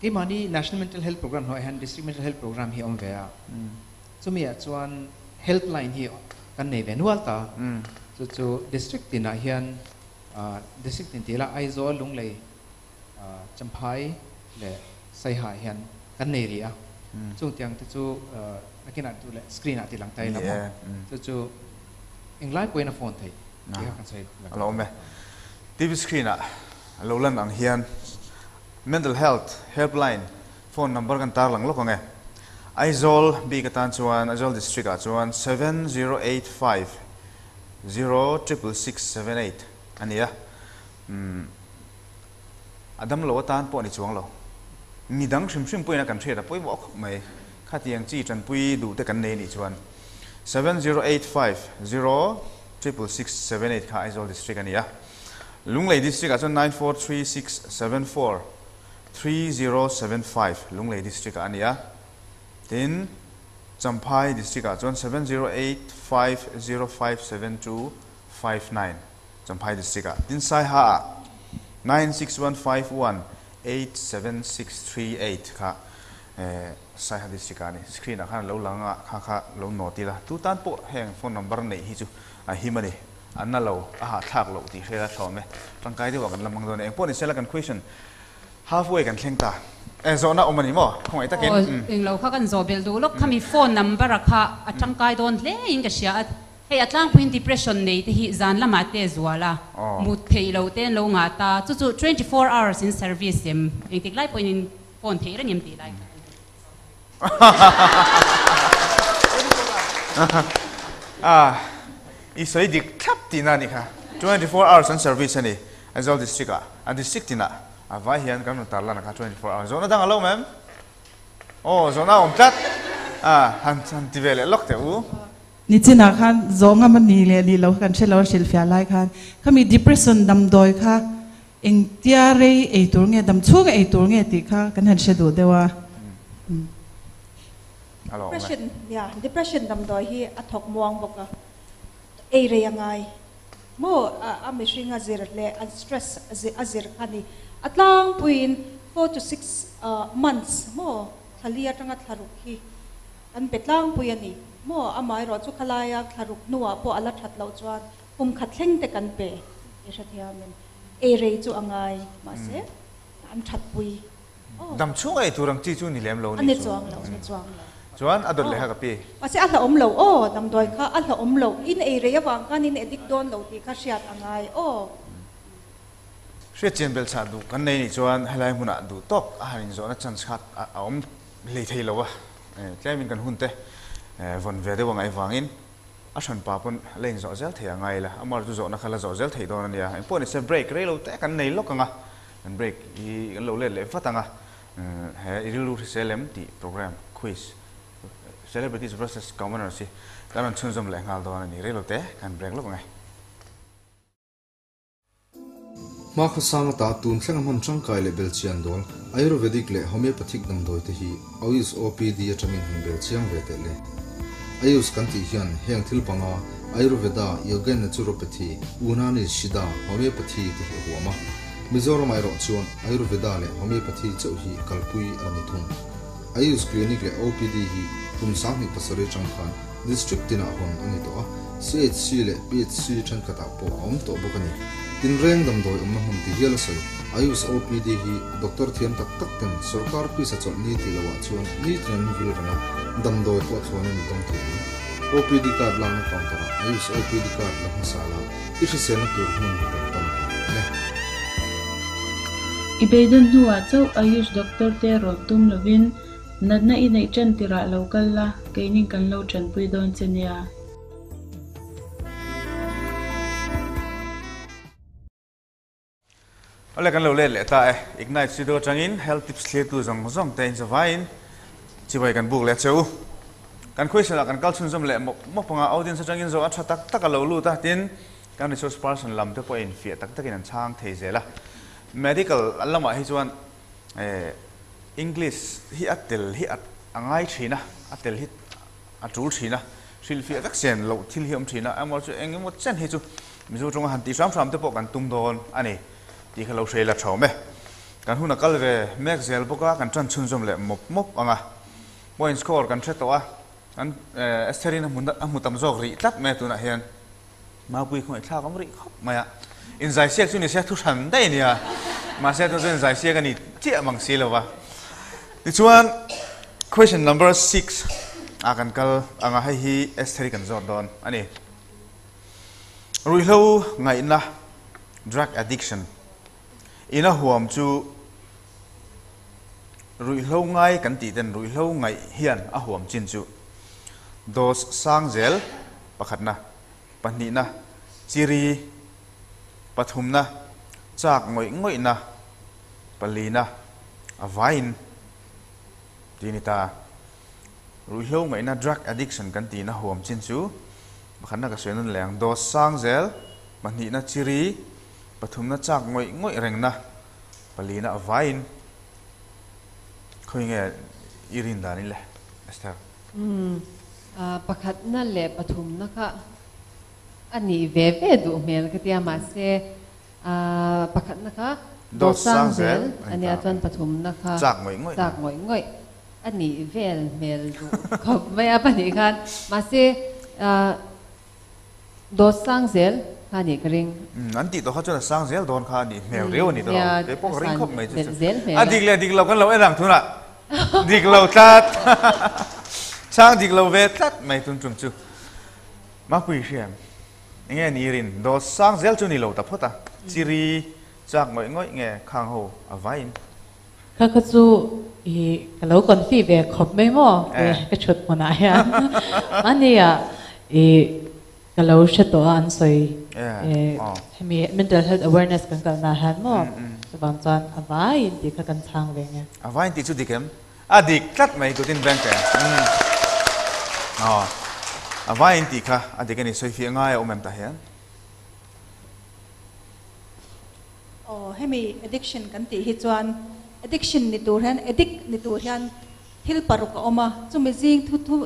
keimahni National Mental Health Programme hnuaiah hian District Mental Health Programme hi a awm ve a, chumi ah chuan helpline hi kan nei ve nual ta, chu chu District tinah hian District tin tih ila Aizawl, Lunglei, Champhai leh Saiha hian kan nei rih a, chung tiang te chu nakinah duh leh screen ah ti lang ta ila maw, chu chu englai pawhin a phone theih tih kha kan sawi lang. A lo awm e. TV screen ah a lo lan ang hian Mental Health Helpline phone number kan tar lang lawk ang e. Aizawl bik atan chuan Aizawl District ah chuan 7085 066678 a ni a. A dam lo atan pawh a ni chuang lo. Mi dang hrim hrim pawhin a kan hriat a pawimawh khawp mai. Khatiang chi tanpui duh te kan nei nih chuan 7085 066678 kha Aizawl District a ni a. Lunglei District ah chuan 943674 3075 Lunglei District ah a ni a. Tin, Champhai District ah chuan 7085 057259. Champhai District ah tin Saiha ah 9615187638 kha Saiha District ah a ni. Screen ah khan a lo lang a, kha kha lo note ila. Tu tan pawh heng phone number neih hi chu a him a ni. A na lo, a hahthlak loh tih hriat a thlawm e. Tangkai deuh ah kan la mang dawn e. Engpawh ni sela kan question halfway kan thleng ta. E zawhna awm a ni maw? Khawngaih takin. Aw, englo kha kan zawh belh duh lawk. Khami phone number a kha a tangkai dawn hle in ka hria a. Hei a tlangpuiin depression nei te hi zan lamah te zual a, mut theih loh te an lo ngah ta, chu chu 24 hours in service em, engtik lai pawhin in phone theih reng em tih lai kha kan Ah, i sawi dik thlap tihna a nih kha. 24 hours an service a ni Aizawl district ah, a district tinah a vai hian kan rawn tarlan a kha 24 hours. Zawhna dang a lo awm em? Aw, zawhna a awm tlat. Ah, han han ti ve leh lawk teh u. Nichinah khan zawh ngam a ni leh ni lo kha kan hre lo a hrilhfiah lai khan khami depression damdawi kha engtia rei ei tur nge dam chhunga ei tur nge tih kha kan han hre duh deuh a. Depression nia depression damdawi hi a thawk muang bawk a ei rei a ngai maw a mihring a zir leh a stress a zir kha ni a tlangpuiin 4 to 6 months maw thla li atanga thla ruk hi Kan pe tlangpui a ni maw? Amaherawh chu khalaia thla ruk hnuah pawh a la that loh chuan kum khat thleng te kan pe i hrethiam em? Ei rei chu a ngai, mahse an thatpui. Dam chhung a ei tur ang chi chu ni lem lo ni chu. A ni chuang lo, ni chuang lo. Chuan a dawt leh kha ka pi. Mahse a hlauhawm lo aw, damdawi kha a hlauhawm lo, in ei rei avang khan in addict dawn lo tih kha hriat a ngai aw. Hriat chian belh chah duh kan nei nih chuan helai hmunah duh tawk a han inzawhna chance kha a awm hlei thei lo a, tlemin kan hunte vawn ve deuh a ngaih vangin a hranpa pawn la inzawh zel thei a ngai la, amar chu zawhna kha la zawh zel theih dawn a nia. Engpawh nise break rei lo te kan nei lawk ang a, kan break hi kan lo let leh vat ang a, he i rilru hrisel em tih program quiz celebrities versus commoners hi kan rawn chhunzawm leh nghal dawn a ni. Rei lo te kan break lawk ang e. Hma khawsang ata tun thlenga hman tangkai leh belchian dawl Ayurvedic leh Homeopathic damdawi te hi Ayush OPD atangin han bel chiang ve teh le. Ayush kan tih hian heng thil panga Ayurveda, Yoga and Naturopathy, Unani, Siddha, Homeopathy te hi a huam a. Mizoramah erawh chuan Ayurveda leh Homeopathy chauh hi kalpui a la ni thung. Ayush Clinic leh OPD hi kum 27 atang khan District tinah hawn a ni tawh a, CHC leh PHC thenkhatah pawh a awm tawh bawk a ni. Tinreng damdawi awmna hmun ti hial a sawi. Ayush OPD hi doctor thiam tak tak ten sorkar pisa chawlh ni tih loah chuan nitin an vil reng a, damdawi pawh thlawn an dawng thei ang. OPD card lakna counter ah Ayush OPD card la hmasa la, i hriselna tur hmun rawn pan le. I beidawn hnuah chauh Ayush doctor te rawn tum lovin Natna i neih ṭan tirah lo kal la, keinin kan lo ṭanpui dawn che nia. Awle kan lo let leh ta e, Ignite Studio atangin Health Tips thlirtu zawng zawng te inzavaiin chibai kan buk leh che u. Kan question ah kan kal chhunzawm leh mawp mawp anga audience atangin zawh a tha tak tak a lo lut a, tin kan resource person lam te pawh infiah tak takin an chhang thei zel a. Medical lamah hi chuan English hi a tel hi a ngai thin a, a tel hi a tul thin a, hrilhfiah vek sen loh thil hi a awm thin a, emaw chu eng emaw chen hi chu Mizo tawnga han tih hram hram te pawh kan tum dawn a ni tih kha lo hre ila tha awm e. Kan hun a kal ve mek zel bawk a, kan tan chhunzawm leh mawp mawp ang a, point score kan hre tawh a, kan Estherin a hmu tam zawk rih tlat mai a tunah hian. Maupui khawngaih thlak awm rih khawp mai a, inzaisiak chu ni se thu hran daih a nia, mahse tun chuan inzaisiak a ni chiah mang si lo va. Tichuan question number 6 ah kan kal ang a, hei hi Estheri kan zawt dawn a ni. Ruihhlo ngaihna, drug addiction, ina huam chu ruihhlo ngai kan tih ten ruihhlo ngaih hian a huam chin chu dose sang zel Pakhatna, pahnihna, chiri, pathumna, chak ngawih ngawihna, palina, a vaiin tih a ni ta. Ruihhlo ngaihna, drug addiction, kan tihna huam chin chu pakhatna ka sawi nawn leh ang, dose sang zel, pahnihna, chiri, pathumna, chak ngawih ngawih rengna, palina, a vaiin. Khawi nge i rin danin le, Esther? Umm pakhatna leh pathumna kha a nih ve ve duh hmel ka tia mahse pakhatna kha dawt sang zel a nia chuan pathumna kha chak ngawih ngawih chak ngawih ngawih a nih vel hmel duh khawp mai a pahnih khan mahse dawt sang zel kha a nih ka ring. An tih tawh kha chuan a sang zel dawn kha a nih hmel riau a ni tawh lo kei pawh ka ring khawp mai chu chu a dik leh dik lo kan lo en ang tunah. Dik lo tlat. Chhang dik lo ve tlat mai tun tum chu. Mapui hriam. Enge ni rin dawt sang zel chu ni lo ta phawt a. Chiri chak ngawih ngawih nge khang ho a vain. Kha kha chu i ka lo confi ve khawp mai maw ka thut hmunah hian. Mahnia i Ka lo hre tawh a an sawi hemi mental health awareness kan kalna ah hian maw chuvang chuan a vaiin tih kha kan chhang ve nge. A vaiin tih chu dik em? A dik tlat mai kutin bank e. Aw a vaiin tih kha a dik a ni sawi fiah ngai a awm em tah hian? Aw hemi addiction kan tih hi chuan addiction ni tur hian addict ni tur hian thil paruk a awm a, chumi zing thu thu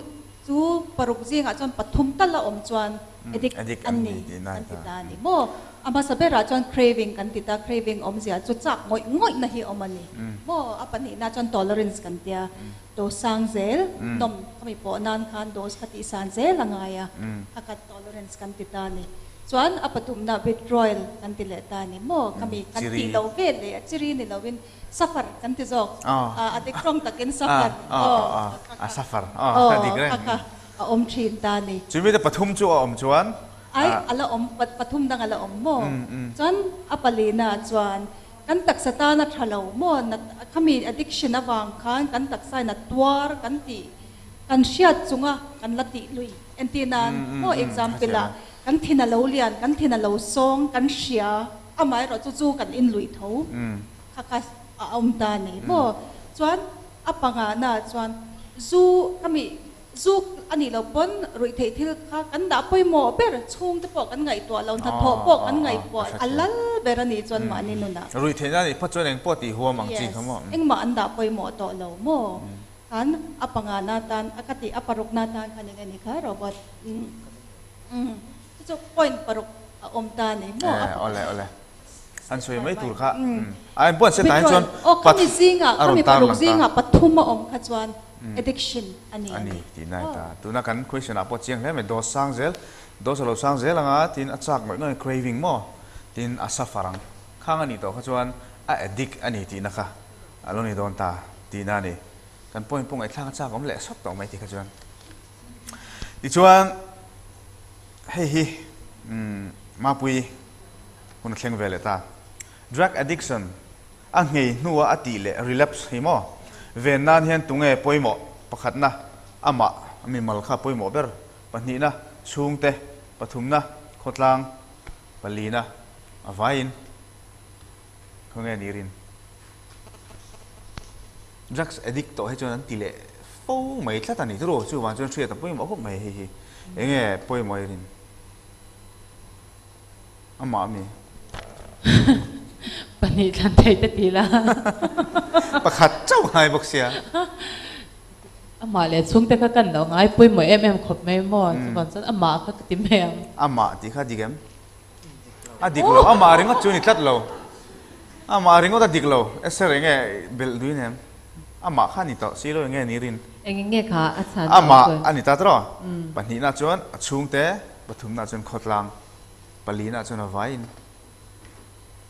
chu paruk zingah chuan pathum tal a awm chuan addict an ni an ti ta a ni maw? A hmasa berah chuan craving kan ti ta, craving awmzia chu chak ngawih ngawihna hi a awm a ni maw? A pahnihna chuan tolerance kan tia, dose sang zel nawm khami pawh nan khan dose kha tih san zel a ngai a, a khat tolerance kan ti ta a ni. Chuan a pathumna withdrawal kan ti leh ta a ni maw? Khami kan tih loh vel leh a chiri ni loin suffer kan ti zawk. A dik rawng takin suffer aw aw kha kha a awm thin ta a ni. Chumi te pathum chu a awm chuan. Ai a la awm pathum dang a la awm maw? Chuan a palina chuan kan taksa tan a tha lo maw? Khami addiction avang khan kan taksa in a tuar kan tih kan hriat chunga kan la tih lui entir nan maw example ah kan thin a lo lian, kan thin a lo sawng, kan hria amaherawh chu chu kan inluih tho kha kha a awm ta a ni maw? Chuan a panga na chuan zu khami zu a nih loh pawn ruih theih thil kha kan dah pawimawh ber chhungte pawh kan ngaihtuah lo, hnathawh pawh kan ngaihpuah a lal ber a nih chuan mahni nunah. Ruih theihna a nih phawt chuan engpawh tih huam ang chi kha maw? Yes, engmah an dah pawimawh tawh lo maw? Khan a panga na tan a ka tih a paruk na tan khan eng a ni kha robot umm chu chu point paruk a awm ta a ni maw a pakhat Awle awle an sawi mai tur kha a en pawh an set ah hian chuan aw khami zingah khami paruk zingah pathum a awm kha chuan addiction a ni a ni tih na ta tuna kan question ah pawh chiang hle mai dose sang zel dose a lo sang zel anga tin a chak ngawih ngawih craving maw tin a suffer ang khang a nih tawh kha chuan a addict a ni tih na kha A lo ni dawn ta tihna a ni. Kan point pawh ngaihthlak a chak awm leh sawt tawh mai tih kha chuan. Tichuan hei hi Mapui hun a thleng ve leh ta. Drug addiction a nghei hnua a tih leh relapse hi maw? Ven nan hian tunge pawimawh? Pakhatna amah mimal kha pawimawh ber, pahnihna chhungte, pathumna khawtlang, palina a vaiin. Khawnge ni rin? Drugs addict tawh hi chuan an ti leh fo mai tlat a ni turu. Chuvang chuan hriat a pawimawh khawp mai hei hi. Enge pawimawh i rin? Amah ami? Pahnih thlan thei te ti la. Pakhat chauh ngai bawk sia. Amah leh chhungte kha kan lo ngai pawimawh em em khawp mai maw? Chuvang chuan amah kha ka ti mai ang. Amah tih kha dik em? A dik lo, amah ringawt chu ni tlat lo. Amah ringawt a dik lo, Esther enge belh dui nem? Amah kha a ni tawh si lo enge ni rin? Eng enge kha a chhan tawh Amah a ni ta tawh. Pahnihna chuan a chhungte, pathumna chuan khawtlang, palina chuan a vaiin.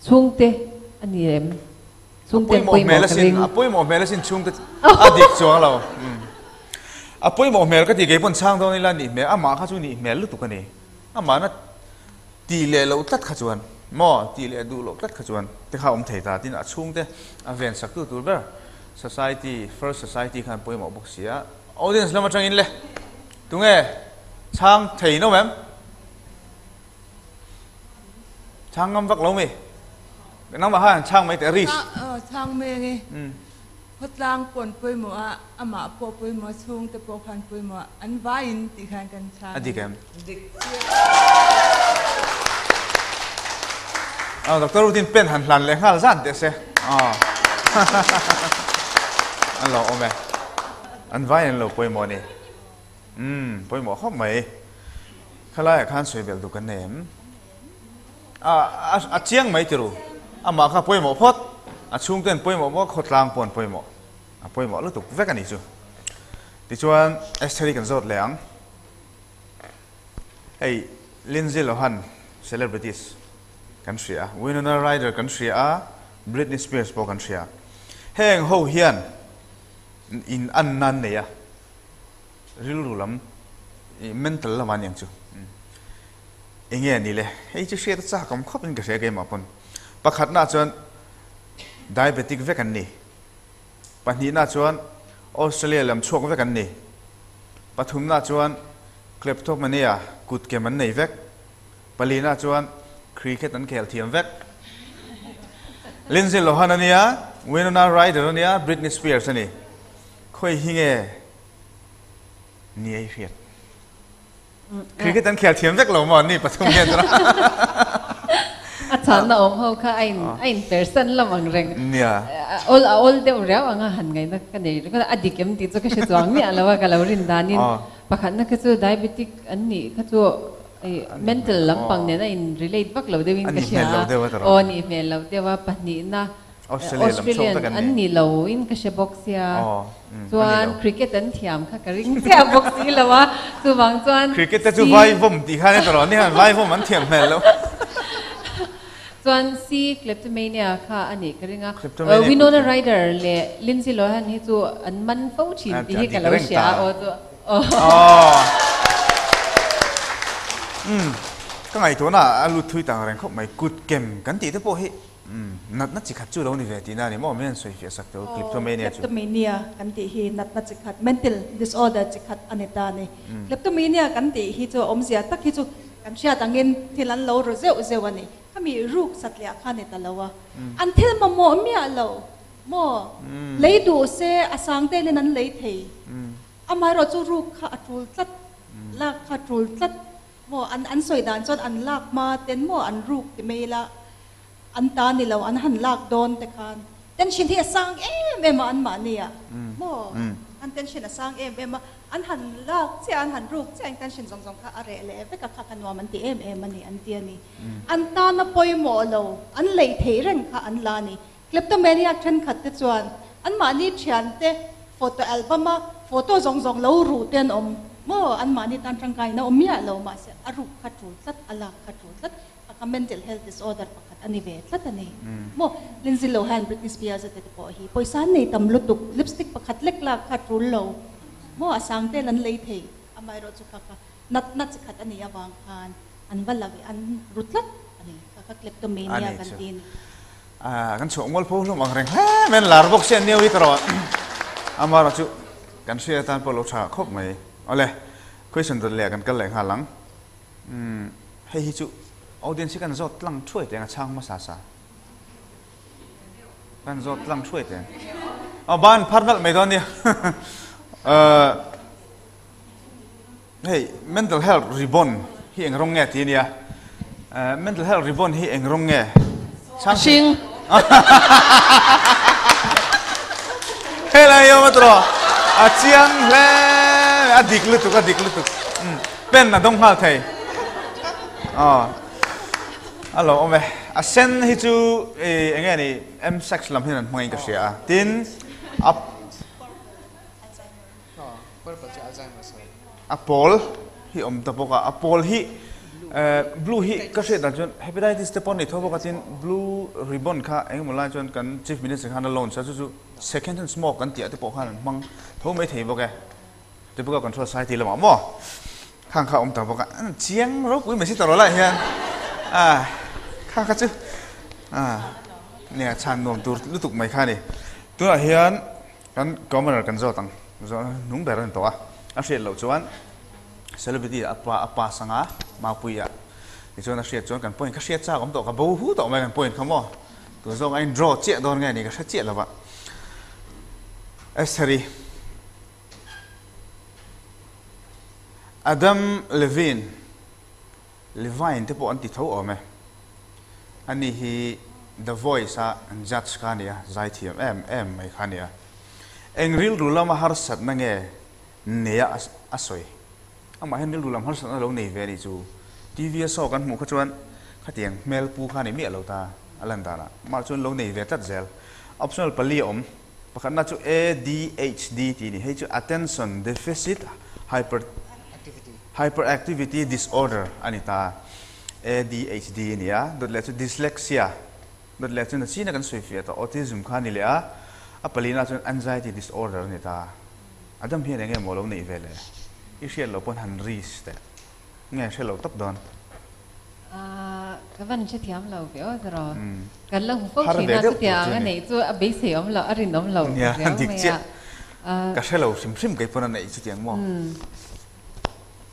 Chhungte a ni em? Chhungte an pawimawh ka ring. A pawimawh hmel asin chhungte a dik chuang lo. A pawimawh hmel ka ti keipawn chhang dawn ila nih hmel, amah kha chu nih hmel lutuk a ni. Amahna tih leh loh tlat kha chuan maw, tih leh duh loh tlat kha chuan te kha awm thei ta. Tin, a chhungte a ven sak tu tur ber society, first society khan pawimawh bawk si a. Audience lam atangin le, tunge chhang thei no em? Chhang ngam vak lo mi? Nangmah khan chhang mai teh Rish. Chhang mai ange. Khawtlang pawh an pawimawh a, amah pawh pawimawh a, chhungte pawh khan pawimawh a, an vaiin tih khan kan chhang a ni. A dik em? Dik chiah. Aw Doctor Rutin pen han hlan leh nghal zan teh se. Aw. An lo awm e. An vaiin an lo pawimawh a ni. Umm pawimawh khawp mai. Khalaiah khan sawi belh duh kan nei em? A a chiang mai tiru. Amah kha pawimawh phawt. A chhungte an pawimawh bawk, khawtlang pawh an pawimawh. A pawimawh lutuk vek a ni chu. Tichuan Estheri kan zawt leh ang. Hei Lindsay Lohan celebrities kan hria a, Winona Ryder kan hria a, Britney Spears pawh kan hria. Heng ho hian in an nan nei a, rilru lam mental lamah aniang chu. Enge a ni le? Hei chu hriat a chak awm khawp in ka hria keimah pawn. Pakhatna chuan diabetic vek an ni. Pahnihna chuan Australia lam chhuak vek an ni. Pathumna chuan kleptomania kut kem an nei vek. Palina chuan cricket an khel thiam vek. Lindsay Lohan a nia, Winona Ryder a nia, Britney Spears a ni. Khawi hi nge ni ei hriat? Cricket an khel thiam vek lo maw ni pathum hian chuan. A chhanna awm ho kha a in a in persan lam ang reng. Nia. Awl a awl deuh riau anga han ngaihna ka nei ringawt a, a dik em tih chu ka hre chuang miah lo a ka lo rin danin. Pakhatna kha chu diabetic an nih kha chu mental lampang nen a in relate vak lo deuhin ka hria a. Aw nih hmel lo deuh a, pahnihna. Australian an ni lo in ka hre bawk sia chuan cricket an thiam kha ka ring chiah bawk si lo a chuvang chuan Cricket te chu vai vawm tih khan e tawrh ni han vai vawm an thiam hmel lo. Chuan C kleptomania kha a nih ka ring a Winona Ryder leh Lindsay Lohan hi chu an man fo thin tih hi ka lo hria a aw chu aw. Umm ka ngaihtuahna a lut thui tang reng khawp mai kut kem kan tih te pawh hi Natna chi khat chu lo ni ve tihna a ni maw? Min han sawi fiah sak teh u, Kleptomania chu. Kleptomania kan tih hi natna chi khat, mental disorder chi khat a ni ta a ni. Kleptomania kan tih hi chu awmzia tak hi chu kan hriat angin thil an lo ru zeuh zeuh a ni. Khami ruk satliah kha a ni ta lo a, an thil mamawh miah lo maw? Lei duh se a sang telin an lei thei. Amaherawhchu ruk kha a tul tlat, lak kha a tul tlat maw? An sawi dan chuan an lak hma ten maw an ruk ti mai ila An ta ni lo, an han lak dawn te khan tension hi a sang em em a anmahni ah maw? An tension a sang em em a, an han lak chiah a, an han ruk chiah a, tension zawng zawng kha a reh leh vek a, kha kha nuam an ti em em a ni an ti a ni. An tana pawimawh lo, an leih theih reng kha an la a ni. Kleptomaniac thenkhat te chuan anmahni thiante photo album a photo zawng zawng lo ruh te an awm maw? Anmahni tan tangkaina awm miah lo mahse a ruk kha tul tlat, a lak kha tul tlat. Pakha mental health disorder pakhat a ni ve tlat a ni maw? Lindsay Lohan, Britney Spears a te te pawh hi pawisa an nei tam lutuk, lipstick pakhat lek lak kha tul lo maw? A sang tel an lei thei, amaherawhchu kha kha natna chi khat a nih avang khan an va la ve, an ru tlat a ni, kha kha kleptomania kan ti a ni. Kan chhuah mual pho hlawm ang reng hle mai, an lar bawk si a neu hi ka rawh amaherawhchu kan hriat atan pawh lo tha khawp mai. Awle, question dawt leh kan kal leh nghal ang. Umm hei hi chu audience hi kan zawt tlang thuai teng a chhang hmasa sa. Kan zawt tlang thuai teng. Aw ban phar nalh mai dawn nia. Uh hei mental health ribbon hi eng rawng nge ti nia. Uh mental health ribbon hi eng rawng nge? Chhang hring. Helai awm a tawh a chiang hle a dik lutuk a dik lutuk. Pen a dawng nghal thei. Aw. A lo awm e. A sen hi chu i eng nge ni M-sex lam hian an hmangin ka hria a. Tin, a a pawl hi awm ta bawk a. A pawl hi blue hi ka hriat dan chuan hepatitis te pawh a ni tho bawk a. Tin, blue ribbon kha eng emaw lai chuan kan Chief Minister khan a launch a, chu chu second hand smoke kan tih ah te pawh khan an hmang tho mai thei bawk e. Tobacco Control Society lamah maw khang kha awm ta bawk a, chiang ropui mai si tawh lai hian a kha kha chu a nia chhan nuam tur lutuk mai kha a ni. Tunah hian kan commoner kan zawt ang zawh hnung ber a ni tawh a, a hriat loh chuan celebrity a pa a pass anga Mapuia tichuan a hriat chuan kan point kha hriat chak awm tawh ka bo hu tawh mai kan point kha maw tun zawng a in draw chiah dawn nge ni ka hre chiah lova Estheri. Adam Levine, Levine te pawh an ti tho awm e. Ani hi The Voice a an judge kha a ni a, zaithiam em em mai kha a ni a. Eng rilru lama harsatna nge neia a sawi? Amah hian rilru lam harsatna lo nei ve a nih chu. TV a show kan hmuh kha chuan khatiang hmel pu kha a ni miah lo ta a lan danah. Amah chuan lo nei ve tlat zel. Optional pali a awm. Pakhatna chu ADHD tih a ni. Hei chu Attention Deficit Hyper Hyperactivity Disorder a ni ta. ADHD a ni a. Dawt leh chu Dyslexia. Dawt leh chu nachina kan sawi fiah tawh Autism kha a ni leh a. A palina chuan Anxiety Disorder a ni ta. A dam hian eng nge maw lo neih ve le? I hriat loh pawn han risk teh. Nge hre lo tawp dawn. Ka van hrethiam lo ve aw zero. Kan la hmu fo thin a chutiang a neih chu a beisei awm loh a rinawm loh riau mai a. Ka hre lo hrim hrim kei pawn a neih chutiang maw.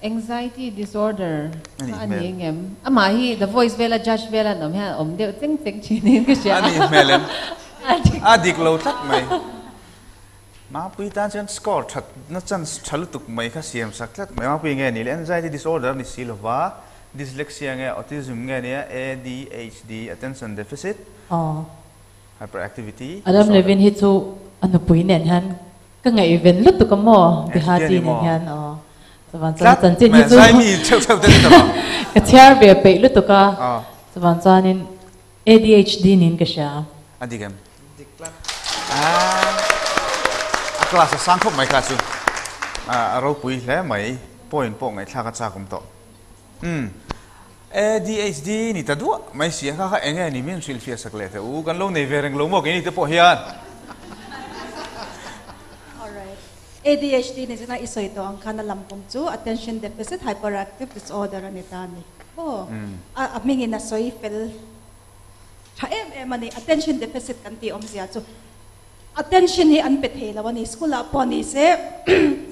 Anxiety disorder kha a ni engem? Amah hi the voice vela judge vela an awm hian a awm deuh cheng cheng thin in ka hria. A nih hmel em? A dik lo tlat mai. Mapui tan chuan score that na chance tha lutuk mai kha siam sak tlat mai. Mapui nge ni le anxiety disorder ni si lova dyslexia nge autism nge nia ADHD attention deficit hyperactivity Adam disorder. Levine hi chu a nupui nen hian ka ngaihven lutuk a maw Behati nen hian aw chuvan chuan a chanchin hi chu ka chhiar ve peih lutuk a chuvan chuanin ADHD niin ka hria. A dik em? A class a sang khawp mai kha chu a ropui hle mai point pawh ngaihthlak a chak awm tawh. Umm ADHD ni ta duah mai si a kha kha enge ni min hrilhfiah sak leh teh u kan lo nei ve reng lo maw keini te pawh hian. Alright. ADHD ni zina i sawi tawh ang khan a lam pawm chu Attention Deficit Hyperactive Disorder a ni ta a ni maw? A hmingin a sawi fel tha em em a ni. Attention deficit kan tih awmzia chu attention hi an pe thei lo a ni. School ah pawh ni se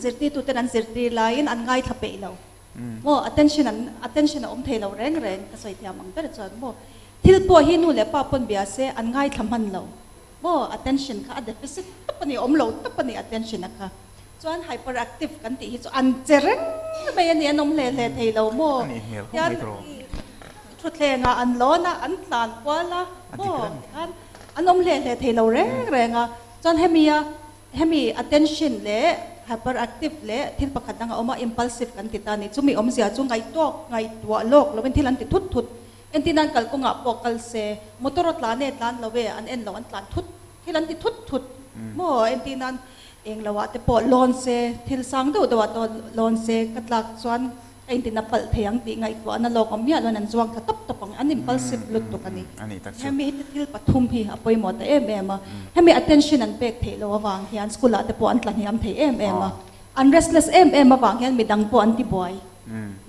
zirtirtuten an zirtir laiin an ngaithla peih lo maw? Attention an attention a awm thei lo reng reng ka sawi thiam ang ber chuan maw? Thil pawh hi nu leh pa pawn bia se an ngaithla hman lo. Maw attention kha a deficit tawp a ni, awm lo tawp a ni attention a kha. Chuan hyperactive kan tih hi chu an che reng mai a ni, an awm hle hle thei lo maw? Hian thutthleng ah an lawn a, an tlan kual a maw? Tikhan an awm hle hle thei lo reng reng a. Chuan hemi a hemi attention leh hyperactive leh thil pakhat dang a awm a, impulsive kan ti ta a ni. Chumi awmzia chu ngaihtuak ngaihtuah lawk lovin thil an ti thut thut. Entin an kal kawngah pawh kal se, motor a tlan e tlan lo e, an en lo an tlan thut, thil an ti thut thut maw? Entin an eng lo ah te pawh lawn se, thil sang deuh deuh ah te lawn se, ka tlak chuan ka intin a palh thei ang tih ngaihtuahna lawk awm miah loin an zuang thla tawp tawp ang, an impulsive lutuk a ni. Hemi hi thil pathum hi a pawimawh ta em em a, hemi attention an pek theih loh avang hian school ah te pawh an tla hniam thei em em a, an restless em em avang hian midang pawh an ti buai.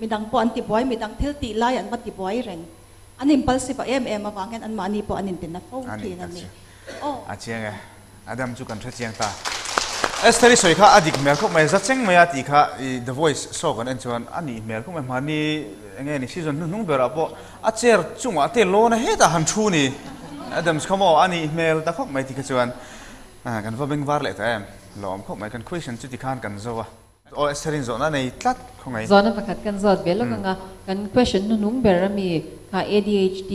Midang pawh an tibuai, midang thil tih lai an va tibuai reng. An impulsive a em em avang hian anmahni pawh an intina fo thin a ni. Aw. A chiang e. Adam chu kan hre chiang ta. Esther-i sawi kha a dik hmel khawp mai, za cheng mai a tih kha i The Voice show kan en chuan a nih hmel khawp mai. Mahni enge ni season hnuhnung berah pawh a chair chungah te lawn a hetah han thu ni. Adams kha maw a nih hmel ta khawp mai ti kha chuan kan va bengvar leh ta em. Lawm khawp mai. Kan question chu tikhan kan zo a. Aw Esther-in zawhna nei tlat khaw ngai. Zawhna pakhat kan zawt ve lawk anga kan question hnuhnung ber ami kha ADHD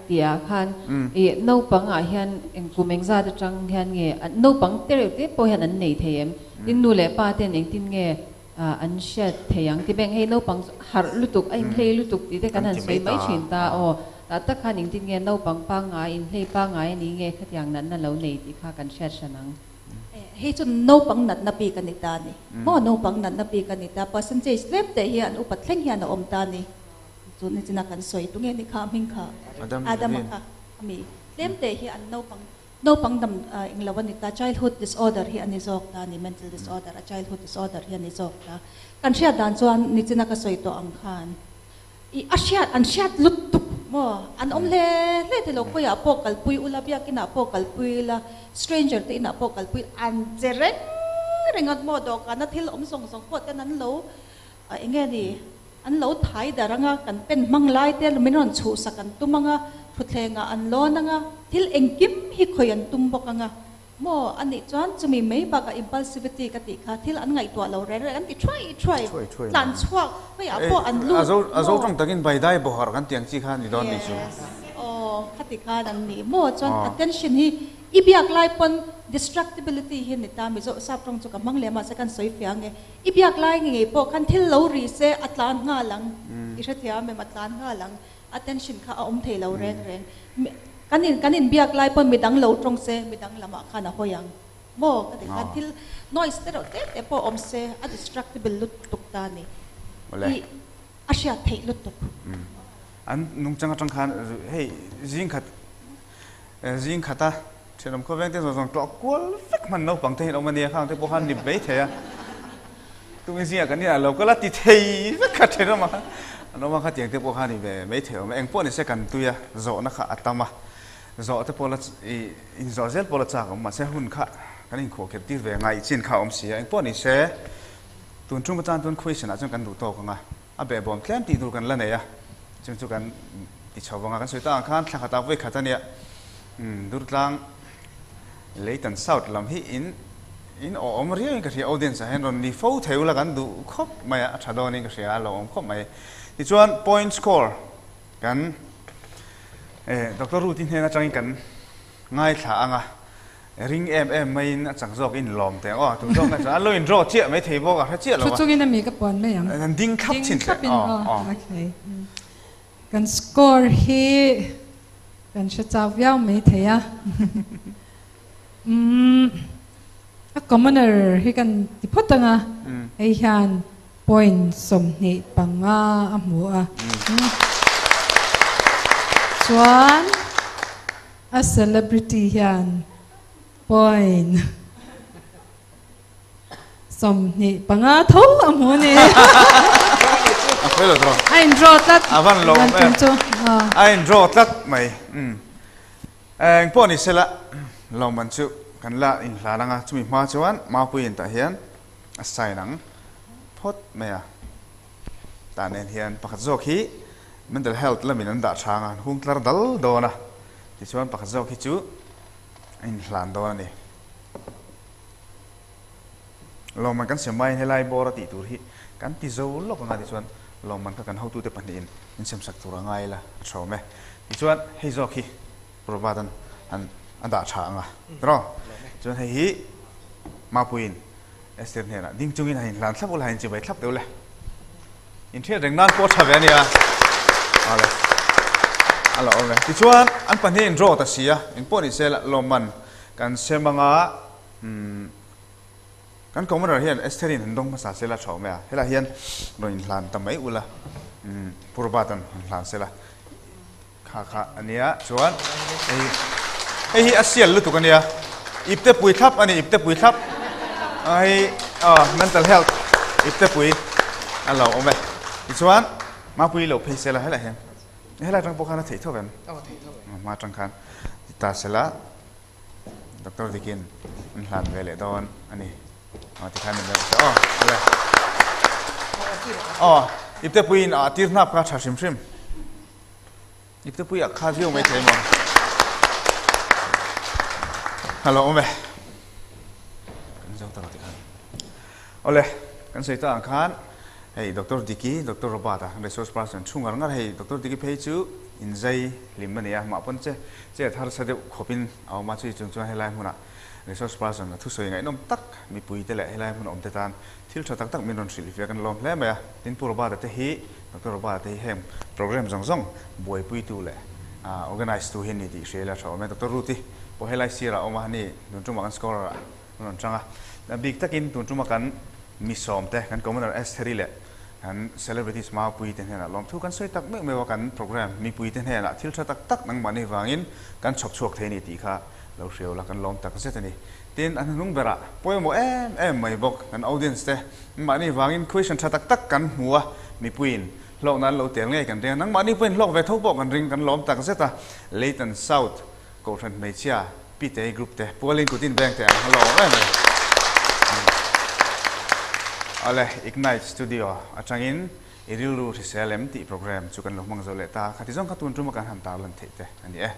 tih ah khan i naupang ah hian eng kum engzat atang hian nge naupang te reuh te pawh hian an nei thei em? Tin nu leh pa ten engtin nge an hriat thei ang ti beng hei naupang chu harh lutuk a inhlei lutuk tih te kan han sawi mai thin ta aw tah tak khan engtin nge naupang pangngai inhlei pangngai a ni nge khatiang natna lo nei tih kha kan hriat hran ang. Hei chu naupang natna bik a ni ta a ni. Maw naupang natna bik a ni ta. Percentage tlem teh hi an upat thleng hian a awm ta a ni. Chu nichina kan sawi tu nge ni kha hming kha Adama kha a mi. Tlem teh hi an naupang naupang dam englo a ni ta. Childhood disorder hi a ni zawk ta a ni. Mental disorder a childhood disorder hi a ni zawk ta. Kan hriat dan chuan nichina ka sawi tawh ang khan. I a hriat an hriat lutuk maw? An awm hle hle thei lo, khawiah pawh kalpui ula, biakinah pawh kalpui ila, stranger te inah pawh kalpui an che reng reng a maw? Dawhkana thil awm zawng zawng pawh ten an lo eng nge ni an lo thai dar anga kan pen hmang lai te min rawn chhuhsak an tum anga, thutthlengah an lawn anga, thil engkim hi khawi an tum bawk anga. Maw? A nih chuan chumi mai bakah impulsivity ka tih kha thil an ngaihtuah lo reng reng an ti thuai thuai, tlan chhuak hmeiah pawh an lut maw? A zo tawng takin baidai bawhar kan tih ang chi kha a ni dawn ni chu. Yes, aw khati khan an ni maw? Chuan attention hi i biak lai pawn distractibility hi ni ta Mizo sap tawng chu ka hmang leh mahse kan sawi fiah ange. I biak lai ngei pawh khan thil lo ri se a tlan nghal ang, i hrethiam em? A tlan nghal ang. Attention kha a awm thei lo reng reng. Kan in kan inbiak lai pawn midang lo tawng se midang lamah khan a hawi ang maw ka ti khan thil noise te reuh te te pawh awm se a distractible lutuk ta a ni i a hriat theih lutuk. An nungchang atang khan hei zing khat zing khata thenawm khawveng te zawng zawng tlawh kual vek hman naupang te hi an awm a nia khang te pawh khan nip mai thei a tumi zingah kan inah lo kal a ti thei vek kha thenawm a an awm a khatiang te pawh khan ni ve mai thei awm a engpawh ni se kan tui a zawhna kha a tam a zawh te pawh la i inzawh zel pawh la chak awm mahse hun kha kan inkhuah kher tir ve ngaih chin kha a awm si a engpawh ni se tun tum atan chuan question ah chuan kan duh tawk ang a A behbawm tlem tih tur kan la nei a, chung chu kan ti chho vang a, kan sawi tak ang khan thla khat ah vawi khat a nia, umm Durtlang Leitan South lam hi in in aw awm riau in ka hria, audience ah hian rawn ni fo thei ula kan duh khawp mai a, a tha dawn in ka hria a lo awm khawp mai. Tichuan point score kan eh Doctor Ruth-i hnen atangin kan ngaithla ang a, Ring em em maiin a chak zawk in lawm teh aw tu zawk nge chuan an lo in draw chiah mai thei bawk a hre chiah lo a. Thu chungin a mi ka puan mai ang. An ding thlap chin teh aw aw. Okay. Kan score hi kan hre chau viau mai thei a. Umm a commoner hi kan ti phawt ang a, hei hian point 25 a hmu a. Chuan a celebrity hian point 25 tho a hmu a ni. A fel lo tawh. A in draw tlat. A van lo em. A in draw tlat mai. Eng pawh ni sela, lawmman chu kan la inhlan ang a, chumi hma chuan Mapuiin tah hian a sign ang phawt mai a. Tah nen hian pakhat zawk hi mental health lamin an dah tha ang a, an hung tlar dal dawn a, tichuan pakhat zawk hi chu a inhlan dawn a ni. Lawmman kan siam maiin helai bawr a tih tur hi kan ti zo lawk ang a, tichuan lawmman kha kan hotute pahnihin min siamsak tur a ngai la a tha awm e. Tichuan hei zawk hi Robert-a'n han a dah tha ang a, tiraw? Chuan hei hi Mapuiin Esther hnenah ding chungin han inhlan thlap ula, han inchivai thlap deuh le. Inhriat reng nan pawh tha ve a nia. Awle. A la awm e. Tichuan an pahnih in draw ta si a, engpawh ni se lawmman kan sem anga Umm kan commoner hian Estherin han dawng hmasa sela tha awm e a, helaiah hian rawn inhlan ta mai ula, umm Purvat an han hlan sela kha kha a nia, chuan hei hei hi a sial lutuk a nia, ipte pui thlap a ni, ipte pui thlap a hei aw mental health ipte pui a lo awm e, tichuan Mapui lo phei sela helaiah hian helai atang pawh khan a theih tho em? Aw theih tho e. Hma atang khan ti ta sela. Doctor Dikin an hlan ve leh dawn a ni. Aw tikhan min reuh aw ale. Aw ipte puiin a tir hnap kha tha hrim hrim. Ipte pui a kha viau mai thei maw. Hello awm e. Kan zo ta lo tikhan. Awle kan sawi ta ang khan hei Doctor Diki, Doctor Robert a resource person thu ngar ngar hei Doctor Diki phei chu inzai hlim a ni a mah pawn che Chet harsa deuh khawpin a awm a, chumi chung chuan helai hmunah resource person a thusawi ngaihnawm tak mipuite leh helai hmun awmte tan thil tha tak tak min rawn hrilh ve kan lawm hle mai a. Tin, Pu Robert-a te hi, Doctor Robert-a te hi heng program zawng zawng buaipuitu leh organise tu hi a ni tih hria ila tha awm e. Doctor Ruth-i pawh helai sirah a awm a, ani tun tumah kan scholar ah a rawn chang a. A bik takin tun tuma kan mi sawmte, kan commoner Estheri leh Kan celebrities maupuite hnenah lawmthu kan sawi tak meuh meuh a, kan program mipuite hnenah thil tha tak tak nangmahni vangin kan chhawp chhuak thei a ni tih kha lo hriau la, kan lawm tak zet a ni. Tin, a hnuhnung berah pawimawh em em mai bawk kan audience te nangmahni vangin question tha tak tak kan hmu a, mipuiin hlawkna an lo tel ngei kan ring a, nangmahni pawhin hlawk ve tho pawh kan ring, kan lawm tak zet a. Leighton South Kohhran hmeichhia Pitei group te pualin kutin bank te ang lawm em em. Awle Ignite Studio atangin i rilru hrisel em tih program chu kan lo hmang zo leh ta. Khati zawng kha tun tuma kan han tarlan theih te a ni e.